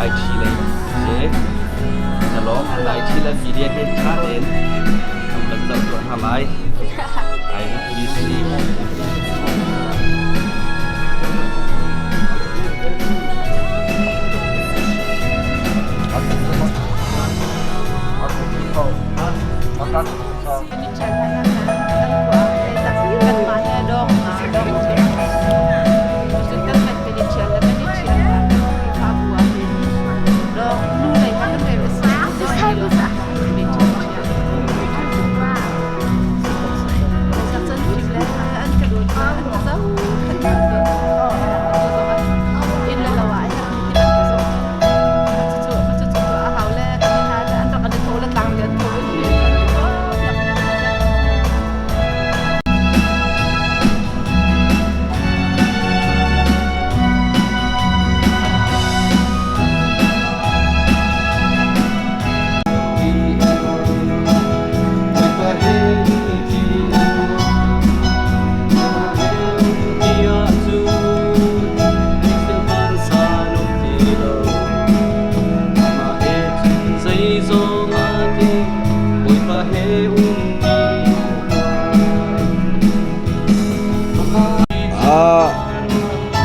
IT lei si. Na lawm IT le media he ṭha tein an van zoh tuah hna lai. Ai police si.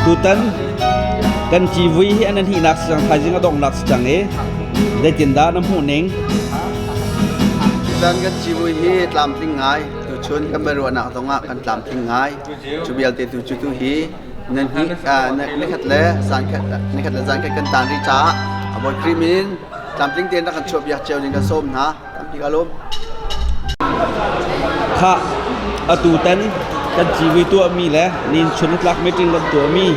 Tutan kan civui hi an hnihnak si cang thaizing a donghnak si cang i zeitindah na hmuh ning? Tutan kan civui hi tlamtling ngai tuchun kan biaruahnak zongah kan tlamtling ngai cu vialte tu cu tu hi nan hnih nikhat le zan khat nikhat le zan khat kan tan rih caah a bawi Khrih min tlamtling tein rak kan chuah piak cio ding kan sawm hna tampi ka lawm. Khah atu tan kan civui tuahmi le nin chun tlak meeting kan tuahmi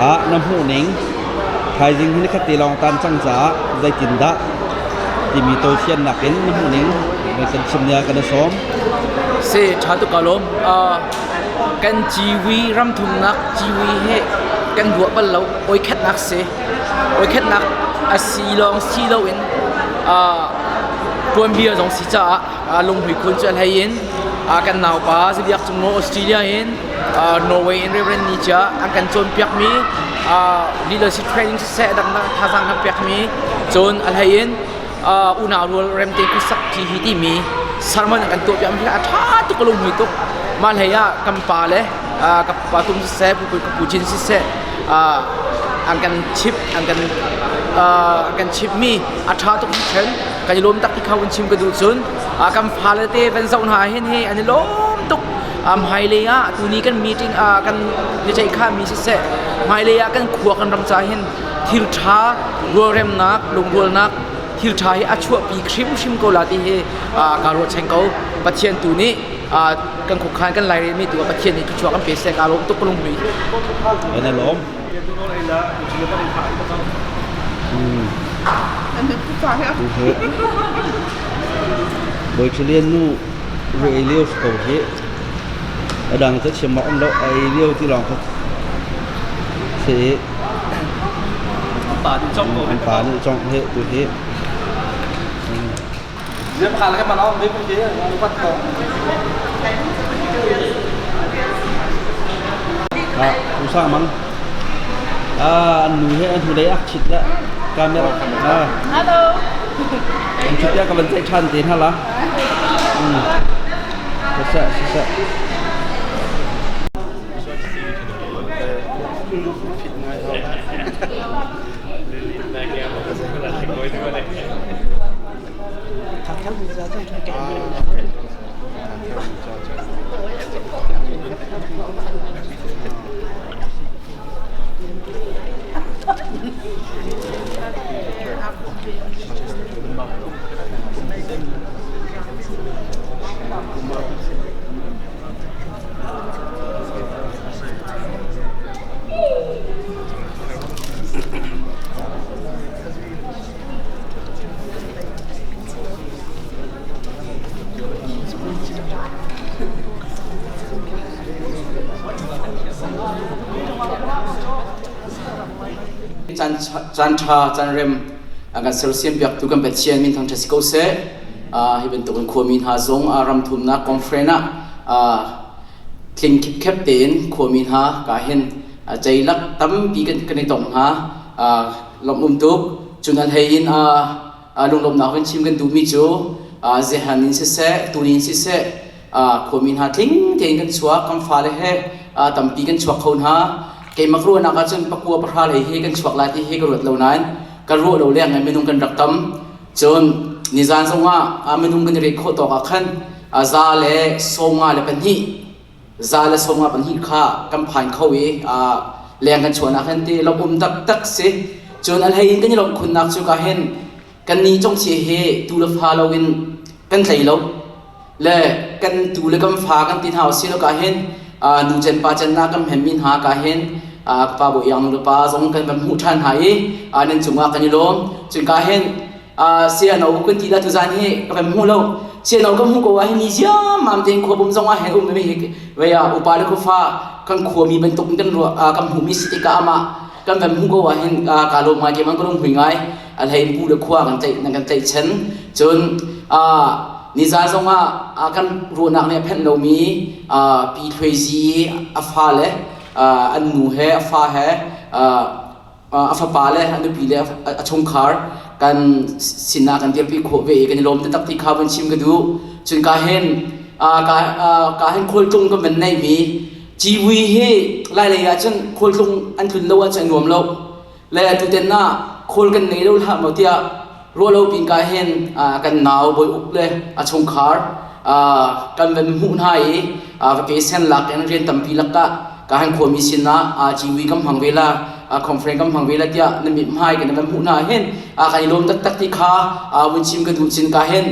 ah na hmuh ning thaizing hi nikhat te lawng tan cang caah zeitindah timi tawlfiannak in na hmuh ning kan chim nia kan i sawm. Si ṭha tuk ka lawm. Kan ciwi ramthumnak ciwi he kan ruah bal lo oikhatnak si. Oikhatnak a si lawng si loin tuanbia zong si caah lunghmui khun cu a hlei in kan naupa Zibiak Cung Australia in Norway in Reverend Ni Cia an kan cawnpiakmi leadership training siseh dangdang thazaang kan pekmi cun a hlei in unau rual remte khuasak ṭi hi timi sermon an kan tuahpiak mi a ṭha tuk ka lunghmui tuk mah hlei ah kan pa le ka pa tum siseh pu ka pu cin siseh an kan chip an kan an kan chip mi a ṭha tuk ṭhen kan i lawm tak ti kha un chim ka duh cun kan fale te van zoh hna hin hi an i lawm tuk hmailei ah tuni kan meeting kan ni kha mi siseh hmailei ah kan khua kan ram ca hin thil ṭha rualremnak lungrualnak thil ṭha hi a chuahpi hrimhrim ko la ti hi kaa ruahchan ko Pathian tu nih kan khuakhan kan lairelmi tu ah Pathian nih thluachuah kan pe seh kaa lawm tuk ka lungmui Kan i lawm. Bawi Ṭhilian nu ri ei lio si ko hi. A dang cu chim awk um lo a ei lio ti lawng kha si i Pa nih cong ko an pa nih cong hi tu hi. Ah, usang mang. Ah, an nu he an hnulei ak chit la. Camera. Ah. Hello. An chit ya ka van ceih ṭhan te hna la. Mm. Siseh, siseh. Caan ṭha, caan rem a kan sersiam piaktu kan Pathian min thangṭhat si ko seh. Hi bantukin khuami hna zong ram thumnak conference ah tling khipkhep tein khuami hna ka hin ceilak tampi kan i tong hna. Lawmh um tuk. Cun an hlei in lunglawmhnak vun chim kan duhmi cu zehan in siseh, tuni in siseh, khuami hna tling tein kan chuak, kan fale he tampi kan chuak kho hna. Keimah ruahnak ahcun pakua pahra lei hi kan chuak lai ti hi ka ruat lo nain ka ruah lo leng in minung kan rak tam. Cun nizan zongah minung kan i reh khawh tawk ah khan za le 52 za le 52 kha kan phan kho i leng kan chuahnak hin ti lawmh um taktak si. Cun a hlei in kan i lawmh khunnak cu ka hin kan ni congchia hi tu le fa loin kan tlei lo le kan tu le kan fa kan ti hna si lo ka hin nu cen pa cen na kan hmenmi hna ka hin pa bo iang nu le pa zong kan van hmuh ṭhan hna i nan cungah kan i lawm. Cun ka hin siano kan ti la tuzan hi ka van hmu lo. Siano kan hmu ko ah hin ni ziammam tein khuabum zong ah hin um mi hi vei ah upa le khuafa kan khuami bantuk in kan ruah kan hmuhmi si tikah amah kan van hmu ko ah hin ka lawm ngai keimah ka lung hui ngai. A hlei pu le khua kan tlaih kan tlaih chen. Cun nizan zong ah kan ruahnak nih a phenh lomi pi Thluai Zi a fa le an nu he a fa he a fapa le a nupi le a chungkhar kan sinah kan dirpi khawh ve i kan i lawm taktak ti kha vun chim ka duh. Cun ka hin ka hin khualtlung kan van neihmi civui hi Lailei ah cun khualtlung an tlun lo ahcun a nuam lo. Le tuten ah khawl kan nei lo hlah maw tiah ruah lo pin ka hin kan nau bawi uk le a chungkhar kan van hmuh hna i vacation lak in rian tampi lakah ka han khuami sinah civui kan hmang ve la, conference kan hmang ve la tiah na mithmai kan van hmuh hna hin kan i lawm taktak ti kha vun chim ka duh. Cin ka hin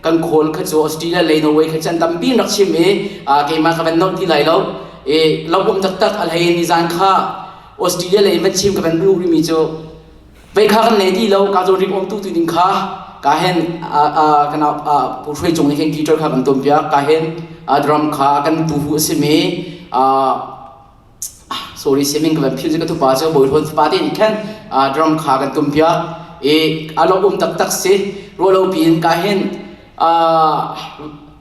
kan khawl kha cu Australia lei Norway kha chan tampi rak chim i keimah ka van nolh ti lai lo i lawmh taktak. A hlei ni zan kha Australia lei van chim ka van duh rihmi cu vei kha kan nei ti lo ka zawn rik om tu tu ding kha ka hen kan pu hruai cung nih khin guitar kha kan tum piak. Ka hen drum kha kan tu hu a simi, sorry, simin ka van phil ka tupa cu bawi hlawn pa te nih khan drum kha kan tum piak i a lawm um taktak si. Rualo piin ka hin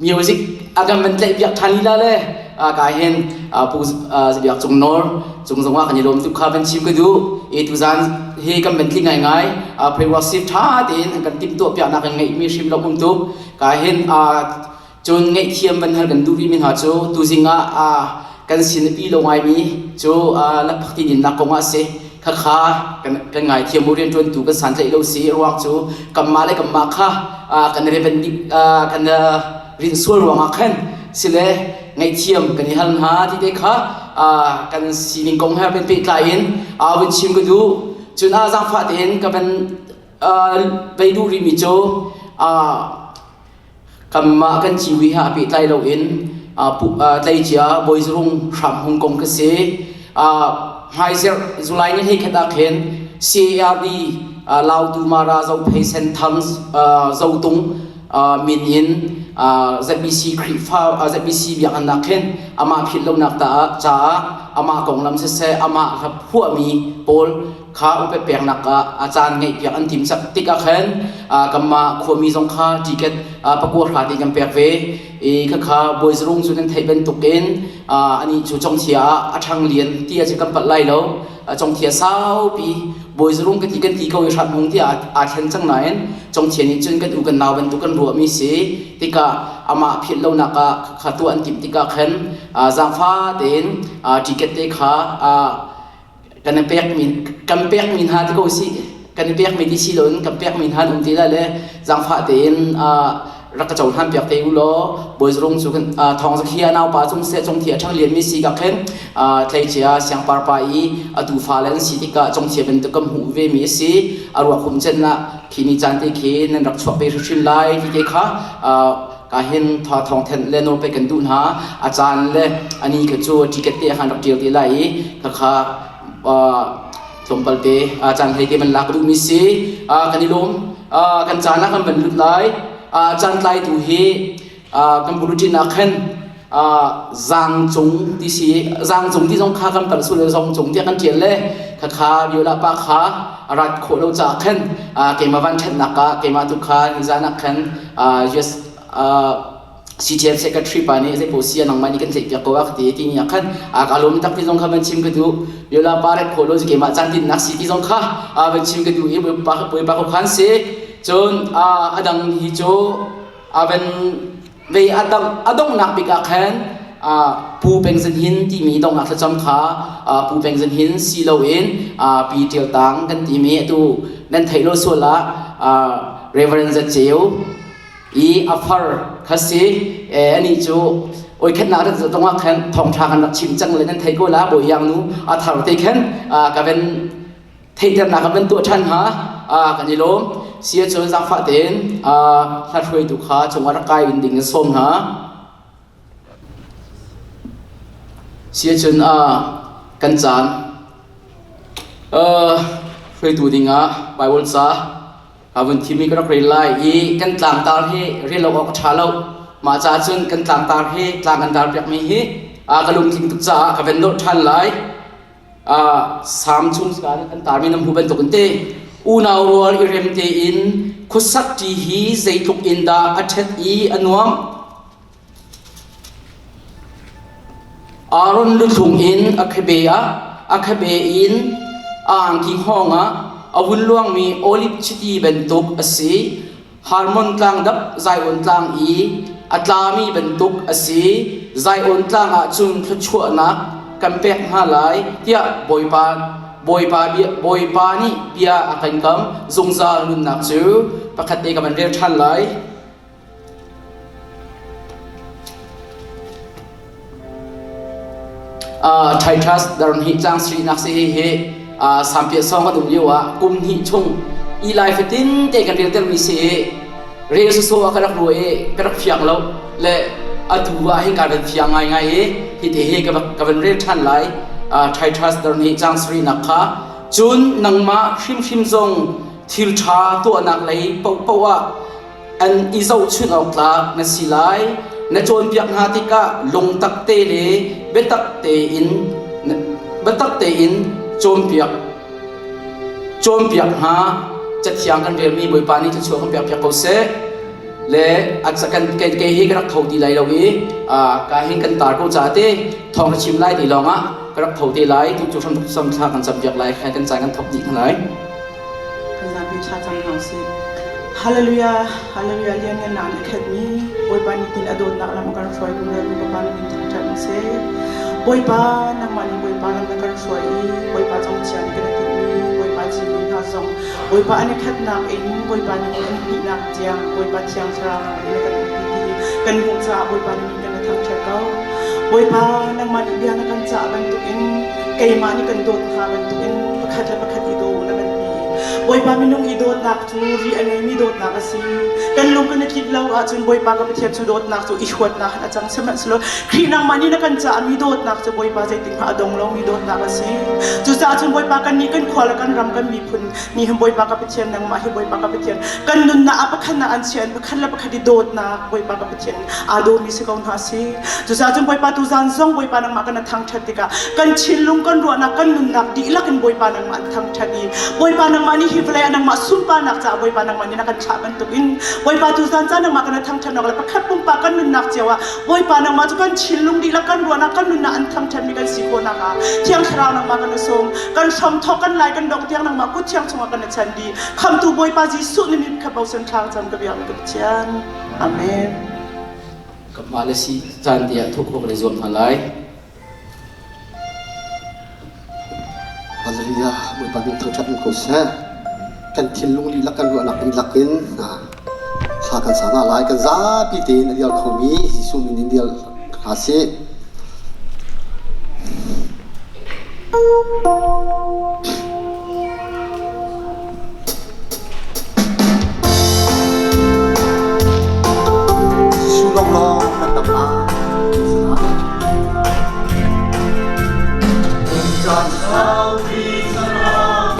music a kan van tlaih piak ṭhan lila le ka hin pu Biak Cung Nawr cung zongah kan i lawm tuk kha van chim ka duh i tuzan hi kan van tling ngaingai. Pre-worship ṭha tein an kan timhtuah piaknak kan ngeihmi hrim lawm um tuk. Ka hin cun ngaihthiam van hal kan duh rihmi hna cu tuzing ah kan sin a pi lo ngaimi cu lakphakti dinnak kong ah si khakha kan ngaithiam u. Rianṭuantu kan santlaih lo si ruang cu kanmah le kanmah kha kan revan kan rin sual ruangah khan sile ngaihthiam kan i hal hna ti te kha kan sining kong he kan pehtlai in vun chim ka duh. Cun a zaangfah tein ka van vei duh rihmi cu kanmah kan ciwi he aa pehtlai loin tleicia Bawi Zurung hram hung kong ka si. Hmaizerh July ni 21 ah khin CARD Lautu Mara Zophei Senthang Zotung min in ZBC Khrihfa ZBC biakinn ah khin amah philh lonak caah amah konglam siseh amah hla phuahmi pawl kha upat peknak ah a caan ngeihpiak an tim sak tik ah khan kanmah khuami zong kha ticket pakua hra ti kan pek ve i khakha Bawi Zurung cu nan theih bantukin ani cu Congthia ah a ṭhang lian ti ah kan palh lai lo. Congthia saupi Bawi Zurung ka ti kan ti ko i hrat hmung tiah aa thlen cang nain Congthia nih cun kan u kan nau bantuk kan ruahmi si tikah amah philh lonak ah kha tuah an timh tikah khan zaangfa tein ticket te kha kan i pekmi kan pekmi hna ti ko si kan i pekmi ti si loin kan pekmi hna an um ti lai le zaangfah tein rak ka cohlan piak te u law. Bawi Zurung cu thawng zakhia naupa cung seh congthia a ṭhang lianmi si ka khin tleicia siangpar pa i a tufa le an si tikah congthia bantuk kan hmuh ve mi a si. A ruak hum cen ah khi ni caan te khi nan rak chuak ve hrimhrim lai ti te kha ka hin thawng thenh le nawl pek kan duh hna. A caan le ani kha cu ticket te han rak ṭial te lai i khakha tlawmpal te caan hlei te man lak duhmi si. Kan i lawm. Kan caan ah kan van lut lai. Caan tlaitu hi kan bulletin ah khan zang cung ti si zang cung ti zong kha kan pal sul zong cung tiah kan ṭial le khakha viola pa kha rat khawh lo caah khan keimah van ṭhennak ah keimah tu kha nizan ah khan US. CTF secretary pa nih zei si nangmah nih kan tlaih piak ko a ka ti ti ni ah khan a ka lawm tak ti zong kha van chim ka duh yola pa rek kholo keimah caan tin nak si ti zong kha van chim ka duh i bawipa ko khan si cun a dang hi cu a van vei a donghnak bik ah khan Pu Peng Zan Hin timi donghnak thlacam kha Pu Peng Zan Hin si loin Pi Ṭial Tang kan timi atu nan theih lo sual ah Reverend Za Ceu i a far kha si. Anih cu oi khatnak rat zong ah khan thawngṭha kan rak chim cang le nan thei ko la bawi yang nu a thar te khan ka van theihternak kan van tuah ṭhan hnga. Kan i lawm si ahcun zaangfah tein hla hruaitu kha cungah rak kai in ding in sawm hna. Si ahcun kan caan hruaitu dingah Bible ca ka vun thimi ka rak rel lai i kan tlangtar hi rel lo awk a ṭha lo. Mah caah cun kan tlangtar hi tlang kan tar piakmi hi ka lungtling tuk caah ka van nolh ṭhan lai. Sam chung an tarmi nan hmu bantuk in te unau rual i rem tein khuasak ṭi hi zeitluk in dah a ṭhet i a nuam. Aaron luthlung in a khabe ah a khabe in a angki hngawng ah a vun luangmi oliv chiti bantuk a si. Harmon tlang dap Zion tlang i a tlami bantuk a si. Zion tlang ah cun thluachuahnak kan pek hna lai tiah Bawipa Bawipa bia Bawipa nih bia a kan kam. Zungzal nunnak cu pakhat te ka van rel ṭhan lai. Titus darhnih tlang sarihnak si hi sampiah sawng kan um lio ah kum hnih chung i lai fatin te kan rel termi si i rel sawsawh ah ka rak ruah i ka rak fiang lo le atu ah hin ka rak fiang ngaingai i hi te hi ka van rel ṭhan lai. Titus darhnih tlang sarihnak kha cun nangmah hrimhrim zong thil ṭha tuahnak lei paohpaoh ah an i zohchunh awk tlak na si lai. Na cawnpiak hna tikah lungtak te le biatak tein biatak tein cawnpiak cawnpiak hna. Cathiang kan relmi Bawipa nih thluachuah kan pek piak ko seh. Le a kan kei hi ka rak tho ti lai lo i ka hin kan tar ko ca te thawng ka chim lai ti lawng ah ka rak tho te lai tu cu hram sam thla kan cam piak lai khai kan caan kan thok dih hna lai. Kan zapi tha cang hna usih. Hallelujah, Hallelujah, lian ngan na khetmi Bawipa nih tin a dawtnak lam a kan hruai tu le Bawipa na min thangṭhat in seh. Bawipa nangmah nih Bawipa lam na kan hruai i Bawipa zong chia nih kan i tinhmi Bawipa civui hna zong Bawipa an i khatnak in Bawipa nih an hnihnak tiang Bawipa thiang thlarau nangmah nih na kan umpi ti kan hmuh caah Bawipa na min kan na thangṭhat ko. Bawipa nangmah nih bia na kan cah bantukin keimah nih kan dawt hna bantukin pakhat le pakhat i daw na kan ti. Bawipa minung i dawtnak cu ri a ngeimi dawtnak a si. Kan lung kan i tlinh lo ahcun Bawipa ka Pathian cu dawtnak cu i huatnak in a cang. Sihmanhsehlaw Khrih nangmah nih na kan cahmi dawtnak cu Bawipa zeitik hmanh a dong lomi dawtnak a si. Cucaah cun Bawipa kannih kan khua le kan ram kan miphun nih hin Bawipa ka Pathian nangmah hi Bawipa ka Pathian kan nunnak ah pakhat nak an chia in pakhat le pakhat i dawtnak Bawipa ka Pathian aa dawmi si ko hna si. Cucaah cun Bawipa tuzaan zong Bawipa nangmah kan thangṭhat tikah kan thinlung kan ruahnak kan nunnak dihlak in Bawipa nangmah an thangṭhat i Bawipa nangmah nih hi vawlei ah nangmah sunparnak caah Bawipa nangmah nih na kan thlah bantukin Bawipa tuzaan caan nangmah kan thangṭhatnak le pakhat pumpak kan nunnak cio ah Bawipa nangmah cu kan thinlung dihlak kan ruahnak kan nunnak an thangṭhatmi kan si khawhnak ah Thiang Thlarau nangmah kan sawm kan hram thawk kan lai kan dong tiang nangmah kut thiang chungah kan chan dih khamtu Bawipa Jesuh nih min kha bosan thlang cam ka biak ka Pathian. Amen. Ka hma le si caan te ah thuk khawh kan i zuam hna lai. Hallelujah. Bawipa min thangṭhat in ko seh. Kan thinlung lila kan ruahnak dihlak in thla kan sa hna lai. Kan zapi tein a dial khomi Jesuh min in dial hna sih. Jesuh lawnglawng kan dam lai. Caan saupi saram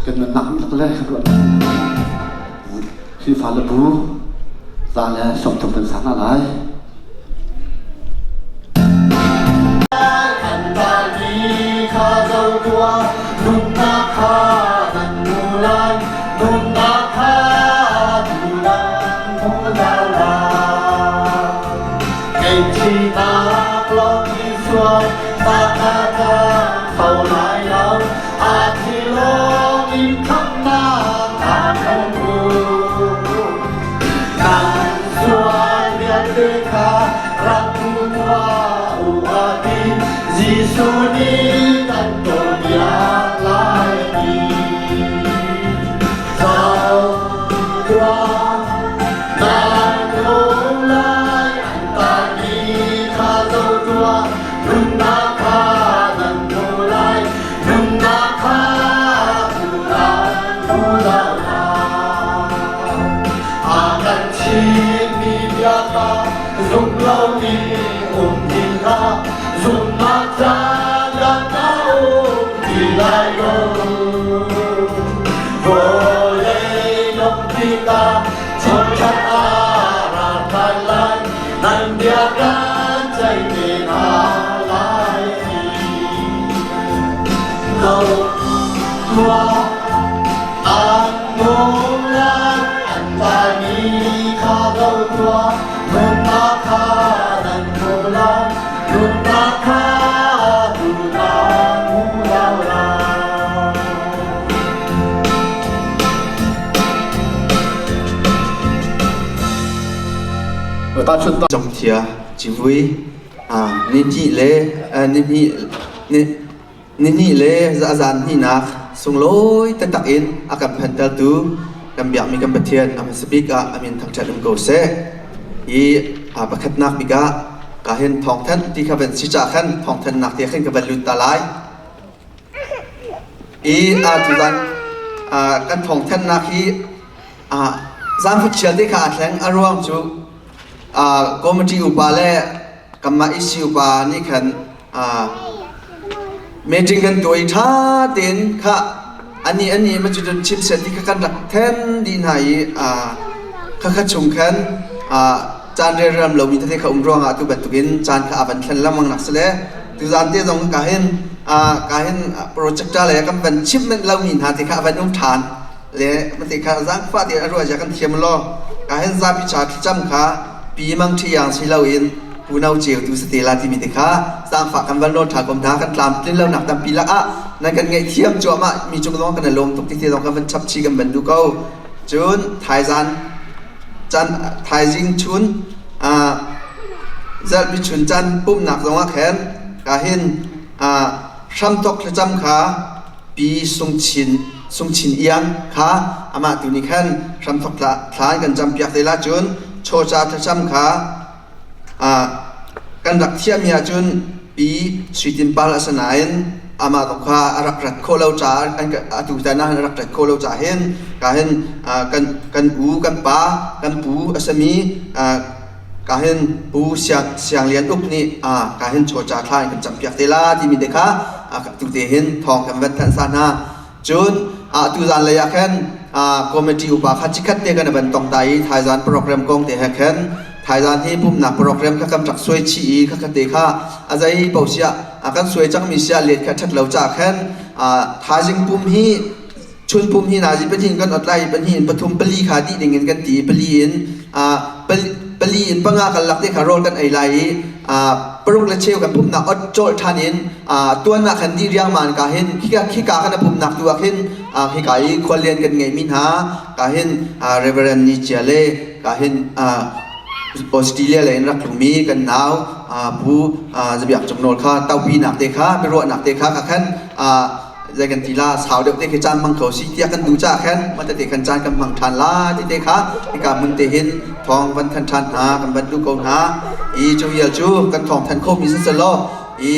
Kan nunnak dihlak le kan ruahnak Khrihfa le bu za le 30 kan sa hna lai. Zum lomi um ti hlah, zumhnak caan dah na um ti lai lo. Vawlei dongh tikah chikkhat ah ra ṭhan lai, nan bia kan ceih te hna lai. Lo tuah an nung lai, an tlaimi kha do tuah, nunnak kha nan hmu lai, nunnak kha tu nan hmu lo lai. Zongthia civui nihnih le nihnih nihnih le zan hnihnak sunglawi taktak in a kan phantertu kan biakmi kan Pathian a hmasa bik ah a min thangṭhat um ko seh. Hi pakhatnak bik ah ka hin thawngthanh ti kha van si ca khan thawngthanhnak te khan ka van lut ta lai. I tuzan kan thawngthanhnak hi zaangfakchial te kha aa thleng. A ruang cu committee upa le kanmah EC upa nih khan meeting kan tuah i ṭha tein kha anih anih ma cu cun chim seh ti kha kan rak then dih hna i khakha chung khan caan relrem lomi tete kha um ruangah atu bantukin caan kha a van thlen lengmang nak si le tuzan te zong ka hin ka hin projector le kan van chimh manh lomi hna te kha a van um ṭhan le mate kha zaangfah tein a ruah zia kan thiam law ka hin zapi cha thlacam kha pi mang ṭhi yang si loin pu no ceu tu sate la timi te kha zaangfah kan van nawl ṭha kom hna. Kan tlam tlin lonak tampi lakah nan kan ngaihthiam cuahmah mi cung zong kan i lawm tuk ti te zong kan van chap chi kan van duh ko. Cun thaizan can thaizing chun zarhpi chun can pumhnak zongah khan ka hin hramthok thlacam kha Pi Sung Chin Sung Chin Iang kha amah tu nih khan hramthok thla kan campiak te la. Cun chawca thlacam kha kan rak thiahmi ahcun Pi Sui Tin Par a si nain amah zong kha a rak rat khawh lo caah atu tan ah a rak rat khawh lo caah hin ka hin kan kan u kan pa kan pu a simi ka hin Pu Siang Siang Lian Uk nih ka hin chawca thla in kan campiak te la timi te kha tu te hin thawng kan van thanh sa hna. Cun tuzan lei ah khan committee upa kha chikhat te kan van tong ta i thaizan program kong te he khan thaizan hi pumnak program kha kan rak suai chih i khakhat te kha a zei paoh siah kan suai cangmi siah let kha ṭhat lo ca khan thaizing pum hi chun pum hi nazi pahnih kan ot lai, pahnih in pathum pali kha dih ding in kan ti, pali in pali in panga kan lak te kha rawl kan ei lai i paruk le cheu kan pumnak ot cawlh ṭhan in tuan ah khan dih riangman. Ka hin khika khika kan pumnak tu ah khin hika i khuallian kan ngeihmi hna ka hin Reverend Ni Chia le ka hin Australia lei in rak tlungmi kan nau Pu Zabiak Cung Nawl kha topinak te kha biaruahnak te kha ka khan zei kan ti la sau deuh te khi caan hmang kho si tiah kan duh caah khan mah tete khan caan kan hmang ṭhan la ti te kha hika hmun te hin thawng van than ṭhan hna kan van duh ko hna i cu vial cu kan thawng than khomi si selaw i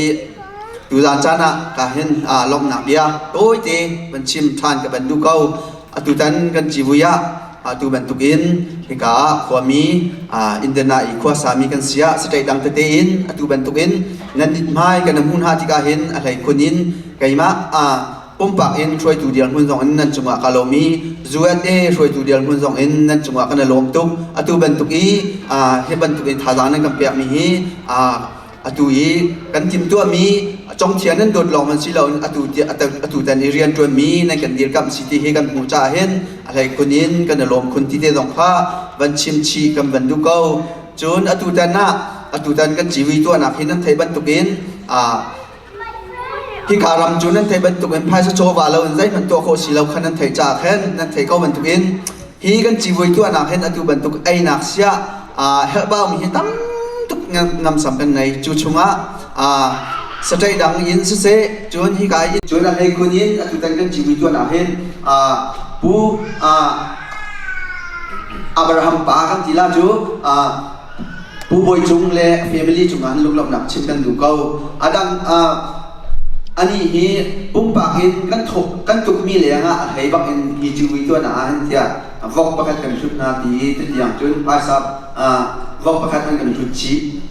tuzan caan ah ka hin lawmhnak bia tawite van chim ṭhan ka van duh ko. Atutan kan civui ah atu bantukin hika ah khuami Indiana i khuasami kan si ah state dang tete in atu bantukin nan mithmai kan hmuh hna tikah hin a hleikhun in keimah pumpak in hruaitu dirhmun zong in nan cungah ka lawm i USA hruaitu dirhmun zong in nan cungah kan i lawm tuk. Atu bantuk i hi bantuk in thazaang nan kan pekmi hi atu i kan timhtuahmi congthia nan dawt lawng man si loin atu atu tan i rianṭuanmi nan kan dirkamh si ti hi kan hmuh caah hin a hleikhun in kan i lawm khun ti te zong kha van chim chih kan van duh ko. Cun atu tan ah atu tan kan civui tuahnak hi nan theih bantukin hika ram cu nan theih bantukin phaisa chawva lo in zeihmanh tuah khawh si lo kha nan theih caah khan nan theih ko bantukin hi kan civui tuahnak hin atu bantuk einak siah herhbaumi hi tam tuk ngamsam kan ngei. Cu chungah saṭaih dang in siseh cun hika in cun a hleikhun in atutan kan civui tuahnak hin Pu Abraham pa kan ti la cu Pu Bawi Cung le family cungah an lunglawmhnak chim kan duh ko. A dang anih hi pumpak in kan thuk kan tukmi lengah a hlei bak in hi civui tuahnak ah hin tiah vok pakhat kan hlut hna ti tutiang cun phaisa. vok pakhat an kan hlut chih.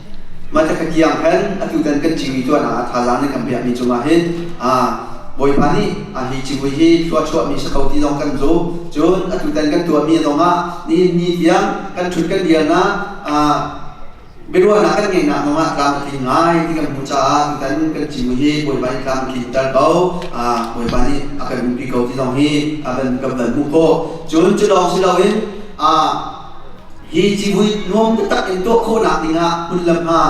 Mah te kha tiang khan atu tan kan civui tuahnak ah thazaang nan kan pekmi cungah hin Bawipa nih hi civui hi thluachuahmi si ko ti zong kan zum. Cun atu tan kan tuahmi zongah nihin ni tiang kan ṭhut kan dirnak biaruahnak kan ngeihnak zongah tlam a tling ngai ti kan hmuh caah tutan kan civui hi Bawipa nih tlam a tlinter ko. Bawipa nih a kan umpi ko ti zong hi kan van hmuh khawh. Cun cu lawng si loin Hi civui nuam taktak in tuah khawhnak dingah hmun le hma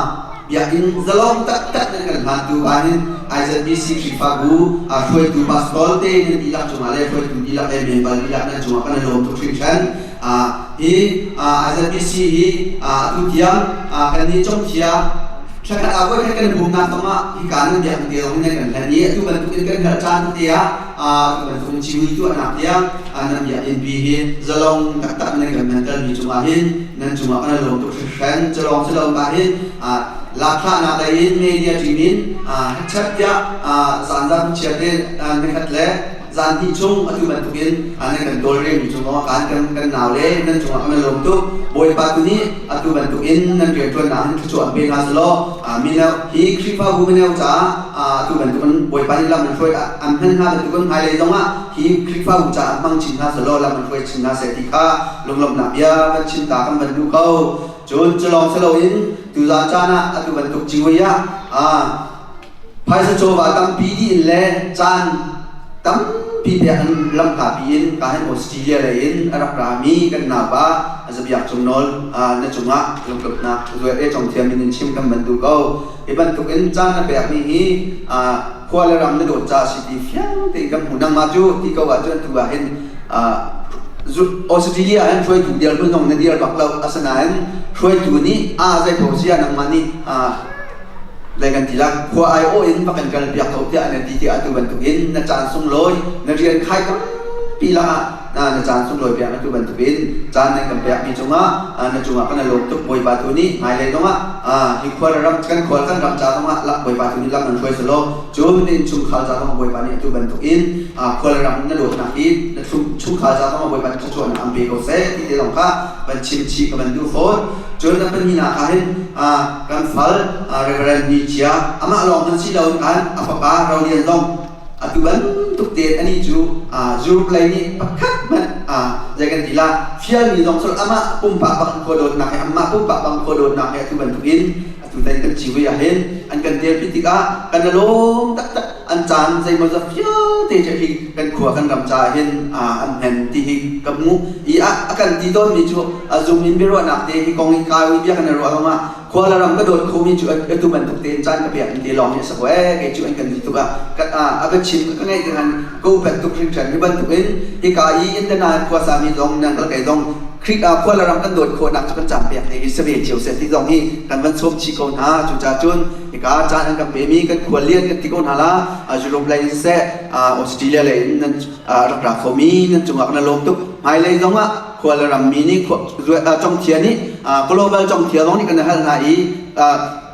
biakinn zalong taktak in kan hlantu pa hin IZBC Khrihfabu hruaitu pastor te nan dihlak cungah le hruaitu dihlak le member dihlak nan cungah kan i lawm tuk hringhran. Hi IZBC hi atu tiang kan nih congthia thlakhat ah voikhat kan bumnak zongah hika nan biakinn te zong hin nan kan hlan i atu bantuk in kan herh caan te ah atu bantuk in civui tuahnak tiang nan biakinn pi hi zalong taktak nan kan mentalmi cungah hin nan cungah kan lawm tuk hringhran. Culawng si lo ah hin lakhlahnak lei in media team in hechet tiah zanzan chia te nikhat le zan hnih chung atu bantukin nan kan tawlrelmi cungah kan kan kan nau le nan cungah kan lawm tuk. Bawipa tu nih atu bantukin nan rianṭuannak hin thluachuah an pe hna selaw mino hi Khrihfabu mino caah atu bantukin Bawipa nih lam an hruai an hman hna bantukin hmailei zongah hi Khrihfabu caah hmang chin hna selaw lam an hruai chin hna seh ti kha lunglawmhnak bia van chim ta kan van duh ko. Cun culawng si loin tuzan caan ah atu bantuk civui ah phaisa chawva tampi dih in le caan tampi pek an lam hlapi in ka hin Australia lei in a rak rami kan naupa Zabiak Cung Nawl na cungah lunglawmhnak zuai e cong thiam in chim kan van duh ko. Hi bantuk in caan na pekmi hi khua le ram na dawt ca si ti fiang tein kan hmuh. Nangmah cu ti ko ahcun tu ah hin Australia hin hruaitu dirhmun zong na dir bak lo. Asinain hruaitu nih a zei ko sia nangmah nih lai kan ti la khua ai awh in va kan kal piak ko tiah na ti tiah atu bantuk in na caan sunglawi na rian khai tampi la na caan sunglawi piak atu bantuk in caan nan kan pek mi cungah na cungah kan lawm tuk. Bawipa tu nih hmailei zongah hi khua ram kan khua kan ram ca zongah Bawipa tu nih lam nan hruai selaw cun na innchungkhar ca zongah Bawipa nih atu bantuk in khua le ram na dawtnak hi na chungkhar ca zongah Bawipa nih thluachuahnak an pe ko seh ti te zong kha van chim chih ka van duh fawn. Cun na pahnihnak ah hin kan fal Reverend Ni Chia amah lawng hmanh si loin khan a fapa Rolian zong atu bantuk tein anih cu Europe lei nih pakhat hmanh zei kan ti la fialmi zong cu amah pumpak bang khua dawtnak he amah pumpak bang khua dawtnak he atu bantuk in atu tan kan civui ah hin an kan telpi tikah kan i lawm taktak. An caan zeimawzat vialte cu hi kan khua kan ram caah hin an hmen ti hi ka hmuh i a kan ti tawnmi cu a zum in biaruahnak te hi kong i kai i bia kan i ruah zongah khua le ram ka dawt khomi cu atu bantuk tein caan ka pek ti lawng hi a si ko ee kei cu an kan ti tuk ah a ka chim ka ngaih tikhan ka upat tuk hringhran. Hi bantuk in hika i Indiana khua sami zong nan kal kei zong Khrih ah khua le ram kan dawt khawhnak cu kan caan pek te hi si ve cio seh ti zong hi kan van sawm chih ko hna. Cucaah cun hika caan an kan pemi kan khua lian kan ti ko hna la Europe lei in siseh Australia lei in nan rak ra khomi nan cungah kan lawm tuk. Hmailei zongah khua le ram mi nih congthia nih global congthia zong nih kan hal hna i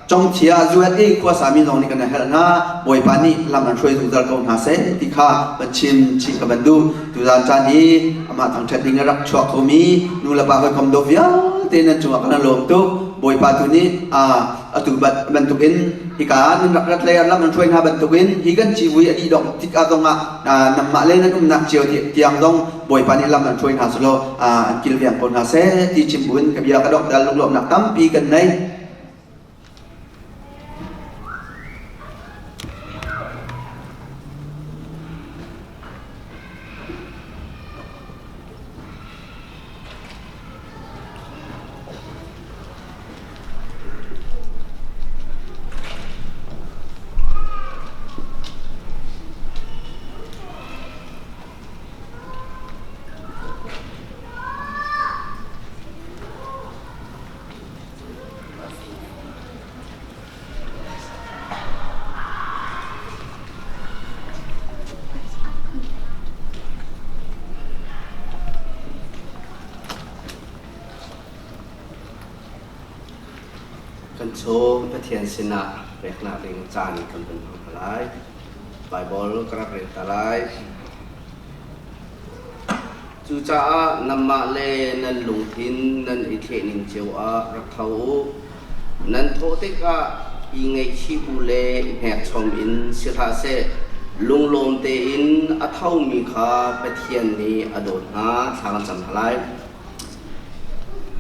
congthia USA khuasa mi zong nih kan hal hna. Bawipa nih lam an hruai zungzal ko hna seh ti kha van chim chih ka van duh. Tuzan caan hi amah thangṭhat ding a rak chuak khomi nu le pa hawikom dawt vialte nan cungah kan lawm tuk. Bawipa tu nih atu bantukin hika nan rak rat lei lam nan hruai hna bantukin hi kan civui a dih dong tik ah zongah nangmah le nan umnak cio tiang zong Bawipa nih lam an hruai hna selaw an kilveng ko hna seh ti chim buin ka bia ka dongh dal lunglawmhnak tampi kan nei. Kan chung Pathian sinah peknak ding caan kan hun hmang lai. Bible ka rak rel ta lai. Cucaah nanmah le nan lungthin nan i thlehning cio ah rak tho u. Nan thawh tikah i ngaihchih bu le i hnekchom in si hlah seh, lunglawm tein a thomi kha Pathian nih a dawt hna. Thla kan cam hna lai.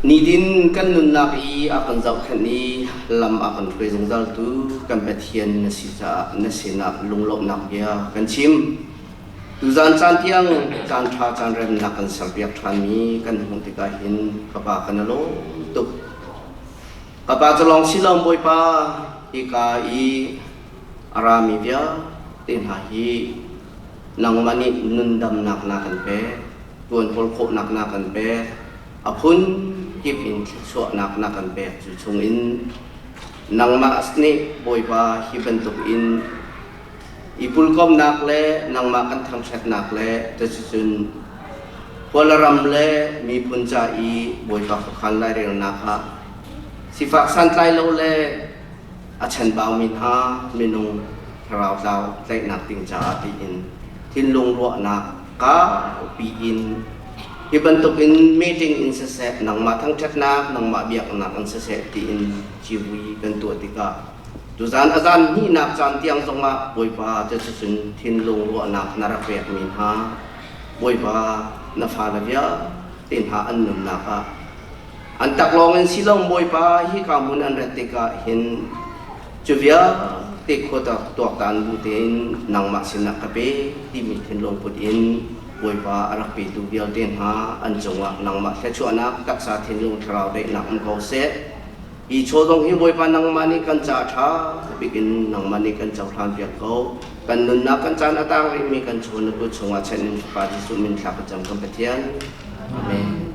Nitin kan nunnak i a kan zohkhenh i lam a kan hruai zungzaltu kan Pathian na si caah na sinah lunglawmhnak bia kan chim. Tuzaan caan tiang caan ṭha caan remnak kan serpiak ṭhanmi kan hmuh tikah hin ka pa kan i lawm tuk. Ka pa cu lawng si lo Bawipa hika i a rami vialte hna hi nangmah nih nundamnak na kan pek, ṭuan hawl khawhnak na kan pek, a phun kip in thluachuahnak na kan pek cu chungin nangmah nih Bawipa hi bantuk in I pulkomnak le nangmah kan thangṭhatnak le cuticun Kawlram le miphun ca i Bawipa khuakhan lairelnak ah sifak santlai lo le a chanbaumi hna minung thlarau tlau tlaihnak ding caah tiin thinlung ruahnak kaupi in hi bantukin meeting in siseh nangmah thangṭhatnak nangmah biaknak in siseh tiin civui kan tuah tikah Tuzaan a zan hnihnak caan tiang zongah Bawipa cuticun thinlung ruahnak na rak pekmi hna Bawipa na fale vialte hna an nunnak ah an taklawng in si lo Bawipa hika hmun an rat tikah hin cu vialte khua tuaktan bu tein nangmah sinah ka pe timi thinlung put in Bawipa a rak petu vialte hna an cungah nangmah thluachuahnak taksa thinlung thlarau daihnak um ko seh. Hi chaw zong hi Bawipa nangmah nih kan ca ṭha bik in nangmah nih kan cohlan piak ko. Kan nunnak kan caan a tang rihmi kan chaw na kut chungah chanh in Fapa Jesuh min thla ka cam kan Pathian. Amen.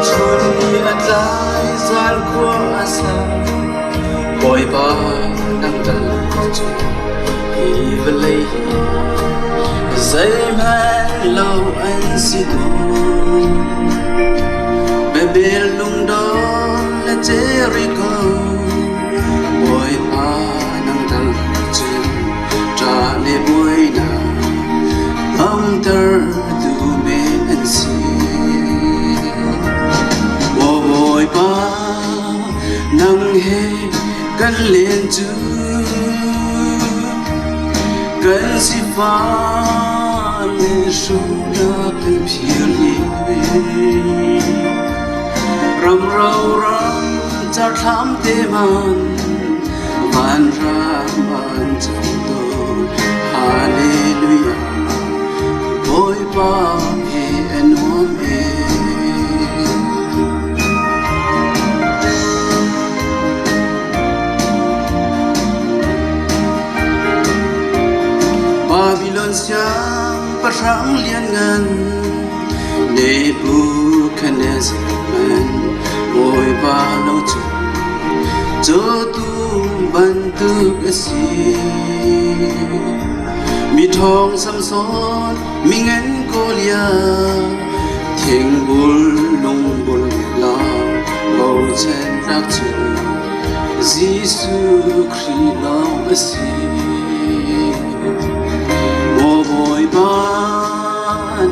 Chun ni a tlai zal khua a sang Bawipa nang dal cu hi vawlei hi zeihmanh lo an si dawh. Babel lungdong le Jericho Bawipa nang dal cu ṭah le buainak lamter tu men an si. Maw Bawipa nang he kan len cu kan sifah le hruhnak kan phir i ram ro ram carthlam te man vanram an cang tawn hallelujah Bawipa he a nuam e. Babylon siangpahrang lianngan Nebuchadnezzar man Bawipa lo cu cawtum bantuk a si. Mi ṭhawng Samson mingan Goliath thingbul lungbul la bochan tlak cu Jesuh Khrih lawng a si. Maw Bawipa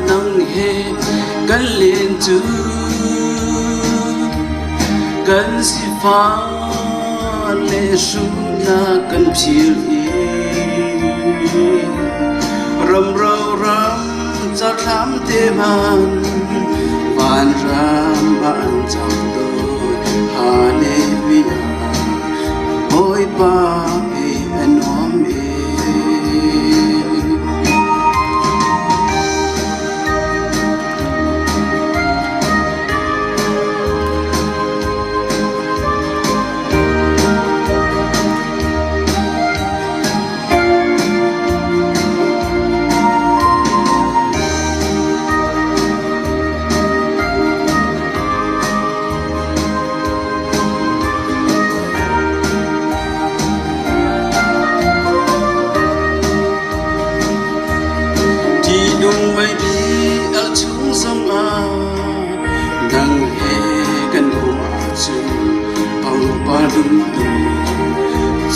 nang he kan len cu kan sifah le hruhnak kan phir i ram ro ram carthlam te man vanram ah an cang tawn Hallelujah Bawipa he a nuam e.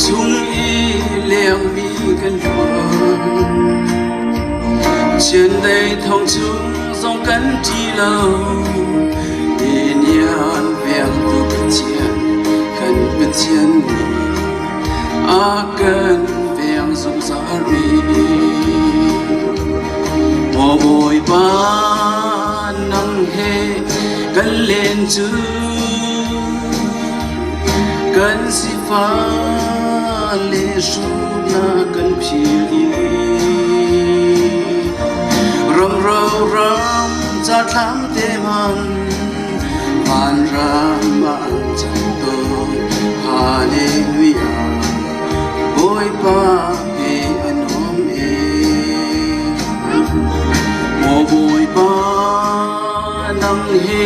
Chung i lengmi kan hluan. Chiandeih thong chung zong kan ṭi lo. Nian vengtu Pathian, kan Pathian nih a kan veng zungzal rih. Maw Bawipa nang he kan len cu kan sifah le hruhnak kan phil i ramro ram ca thlam te man vanram ah an cang tawn. Hallelujah, Bawipa he a nuam e. Maw Bawipa nang he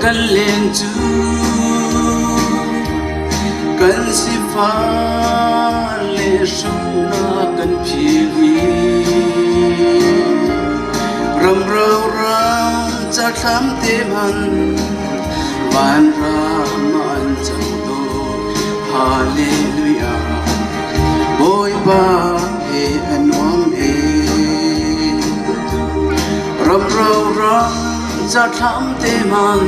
kan len cu kan sifah le hruhnak kan phil i ramro ram cathlam te man vanram ah an cang tawn. Hallelujah, Bawipa he a nuam e. Ramro ram cathlam te man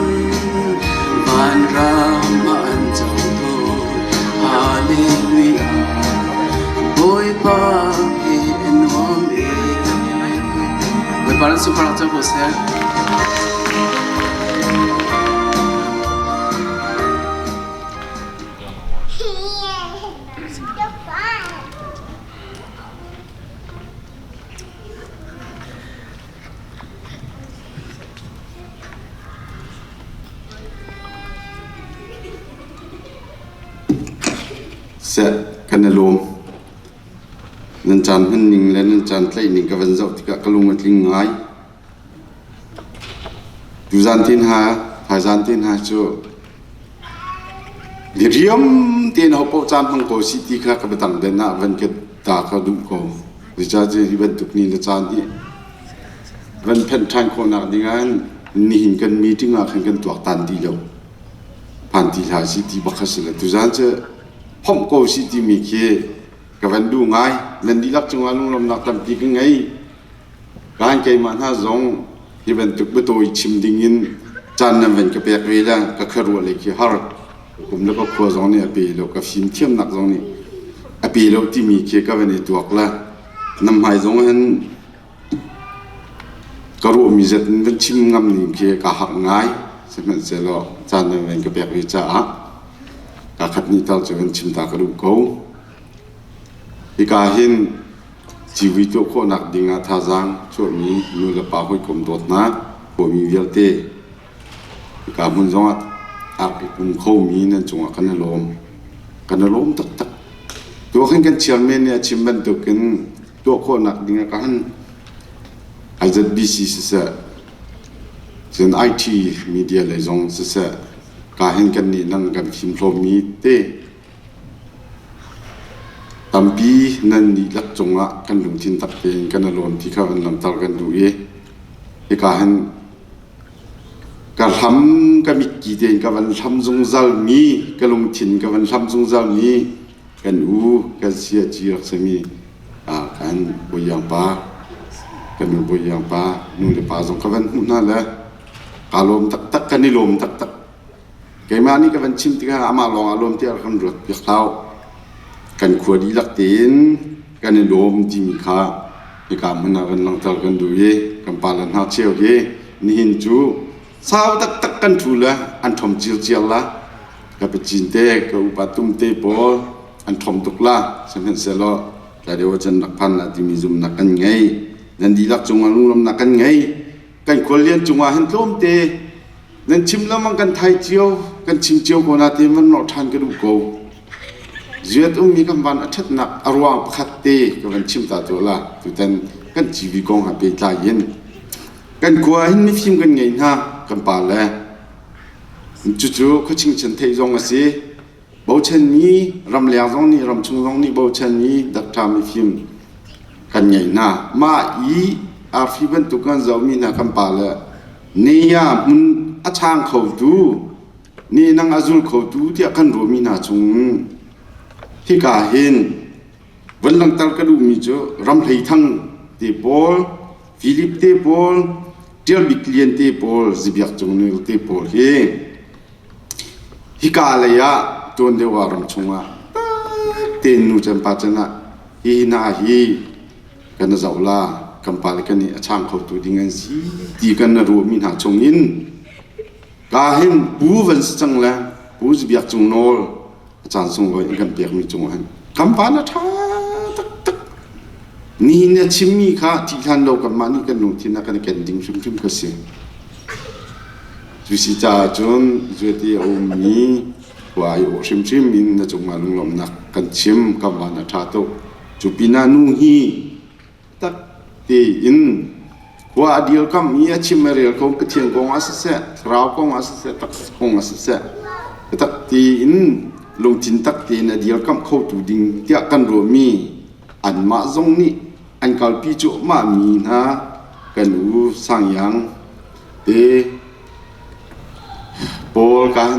vanram ah an cang tawn. Hallelujah, Bawipa he a nuam e. Bawipa nan sunparnak cang ko seh. Seh kan i lawm. Nan caan hman ning le nan caan tlaih ning ka van zoh tikah ka lung a tling ngai. Tuzaan te hna, thaizaan te hna cu diriam tein hopaoh caan hmang ko sih ti kha ka biadang den ah van ka ta ka duh ko. Zeicahtiah hi bantuk ni le caan hi van phenh ṭhan khawhnak ding ah hin nihin kan meeting ah khan kan tuaktan dih lo. Phan ti hlah sih ti bak kha si lo. Tuzaan cu phomh ko sih timi khi ka van duh ngai. Nan dihlak cungah lunglawmhnak tampi ka ngei. Kan keimah hna zong hi bantuk biatawi chim dingin caan nan van ka pek ve le ka khuaruah lei khi har. Kum le ka khua zong nih a pe lo, ka fimthiamnak zong nih a pe lo timi khi ka van i tuak le nam hmai zong hin ka ruahmi zat in van chim ngam ning khi ka harh ngai. Sihmanhsehlaw caan nan van ka pek ve caah ka khat ni tal cu van chim ta ka duh ko. Hika hin Civui tuah khawhnak dingah thazaang chuahmi nu le pa hawikom dawtnak khuami vialte hika hmun zongah aa pum khomi nan cungah kan i lawm. Kan i lawm taktak. Tuah khan kan chairman nih a chim bantukin tuah khawhnak dingah ka han IZBC siseh, cun IT media lei zong siseh, ka hin kan nih nang kan fimhlawmmi te Tampi nan dihlak cungah kan lungthin tak tein kan i lawm ti kha van langhter kan duh i hika hin ka hlam ka mitki tein ka van hlam zungzalmi ka lungthin ka van hlam zungzalmi kan u kan siaci rak simi kan bawiang pa kan nu bawiang pa nu le pa zong ka van hmuh hna le kaa lawm taktak kan i lawm taktak. Keimah nih ka van chim tikah amah lawng aa lawm tiah kan ruat piak hlah. Kan khua dihlak tein kan i lawm timi kha hika hmun ah kan langhter kan duh i kan pale hna cheu hi nihin cu sau taktak kan ṭhu le an ṭhom circiar la. Ka pacin te, ka upa tum te pawl an ṭhom tuk la. Sihmanhsehlaw tlai deuh ahcun rak phan la timi zumhnak kan ngei. Nan dihlak cungah lunglawmhnak kan ngei. Kan khuallian cungah hin tlawmte Nan chim lengmang kan thai cio, kan chim cio ko nain van nawh ṭhan ka duh ko. Ziat ummi kan van a ṭhatnak a ruang pakhat te ka van chim ta tuah la. Tutan kan TV kong ha pehtlai in kan khua hin mifim kan ngei hna kan pa le cucu khuaching chan theih zong a si. Bochanmi ramleng zong nih ramchung zong nih bochanmi dakṭha mifim kan ngei hna. Mah i arfi bantuk kan zohmi hna kan pa le Nea hmun a chang khotu Ni nang a zul khotu tiah kan ruahmi hna chung hika hin van langhter ka duhmi cu Ramhlei Thang te pawl, Philip te pawl, Ṭial Bik Lian te pawl, Zibiak Cung Nil te pawl hi hika lei ah tuan deuh ah ram chungah tein nu can pa can ah hi hna hi kan zoh la kan pa le kan nih a chang khotu ding an si ti kan na ruahmi hna chungin ka hin pu van si cang le pu Zibiak Cung Nawl a caan sunglawi in kan pekmi cungah hin kan pa na ṭha taktak. Nihin na chimmi kha ṭih hlan lo kanmah nih kan lungthin ah kan i ken ding hrimhrim kha si. Cu si caah cun zuati a ummi khua ai awh hrimhrim in na cungah lunglawmhnak kan chim kan van a ṭha tuk. Cu pinah nu hi tak tein khua a dirkamh i a chim a rel ko Pathian kong ah siseh thlarau kong ah siseh taksa kong ah siseh biatak tein lungthin tak tein a dirkamh khotu ding tiah kan ruahmi anmah zong nih an kalpi cuahmah mi hna kan u Sangyang te Paul kan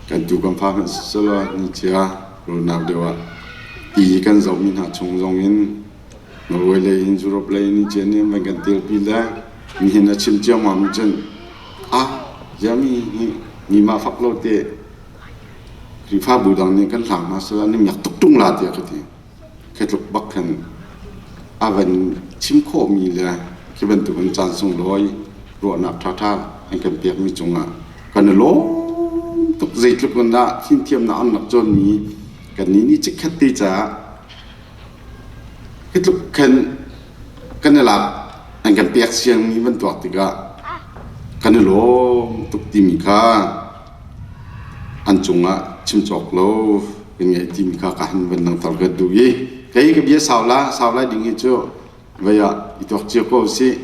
kan tu kan fa hmanh siselaw ni cia ruahnak deuh ah ti kan zohmi hna chung zong in Norway lei in Europe lei in cia nih van kan telpi le nihin a chim ciammam cun ah ziami hi mi mah fak lo te Khrihfabu dang nih kan hlang hna sila ni miak tuk tung la tiah ka ti. Khi tluk bak khan a van chim khawhmi le khi bantuk in caan sunglawi ruahnak ṭhaṭha an kan pekmi cungah kan i lawm tuk. Zeitluk in dah fimthiamnak an rak cawnmi kannih nih chikkhat te caah hi tluk khan kan i lak an kan pek siangmi van tuak tikah kan i lawm tuk timi kha an cungah chim cawk lo kan ngei timi kha ka han van langhter ka duh i kei ka bia sau la sau lai ding hi cu vei ah i tuak cio ko usih.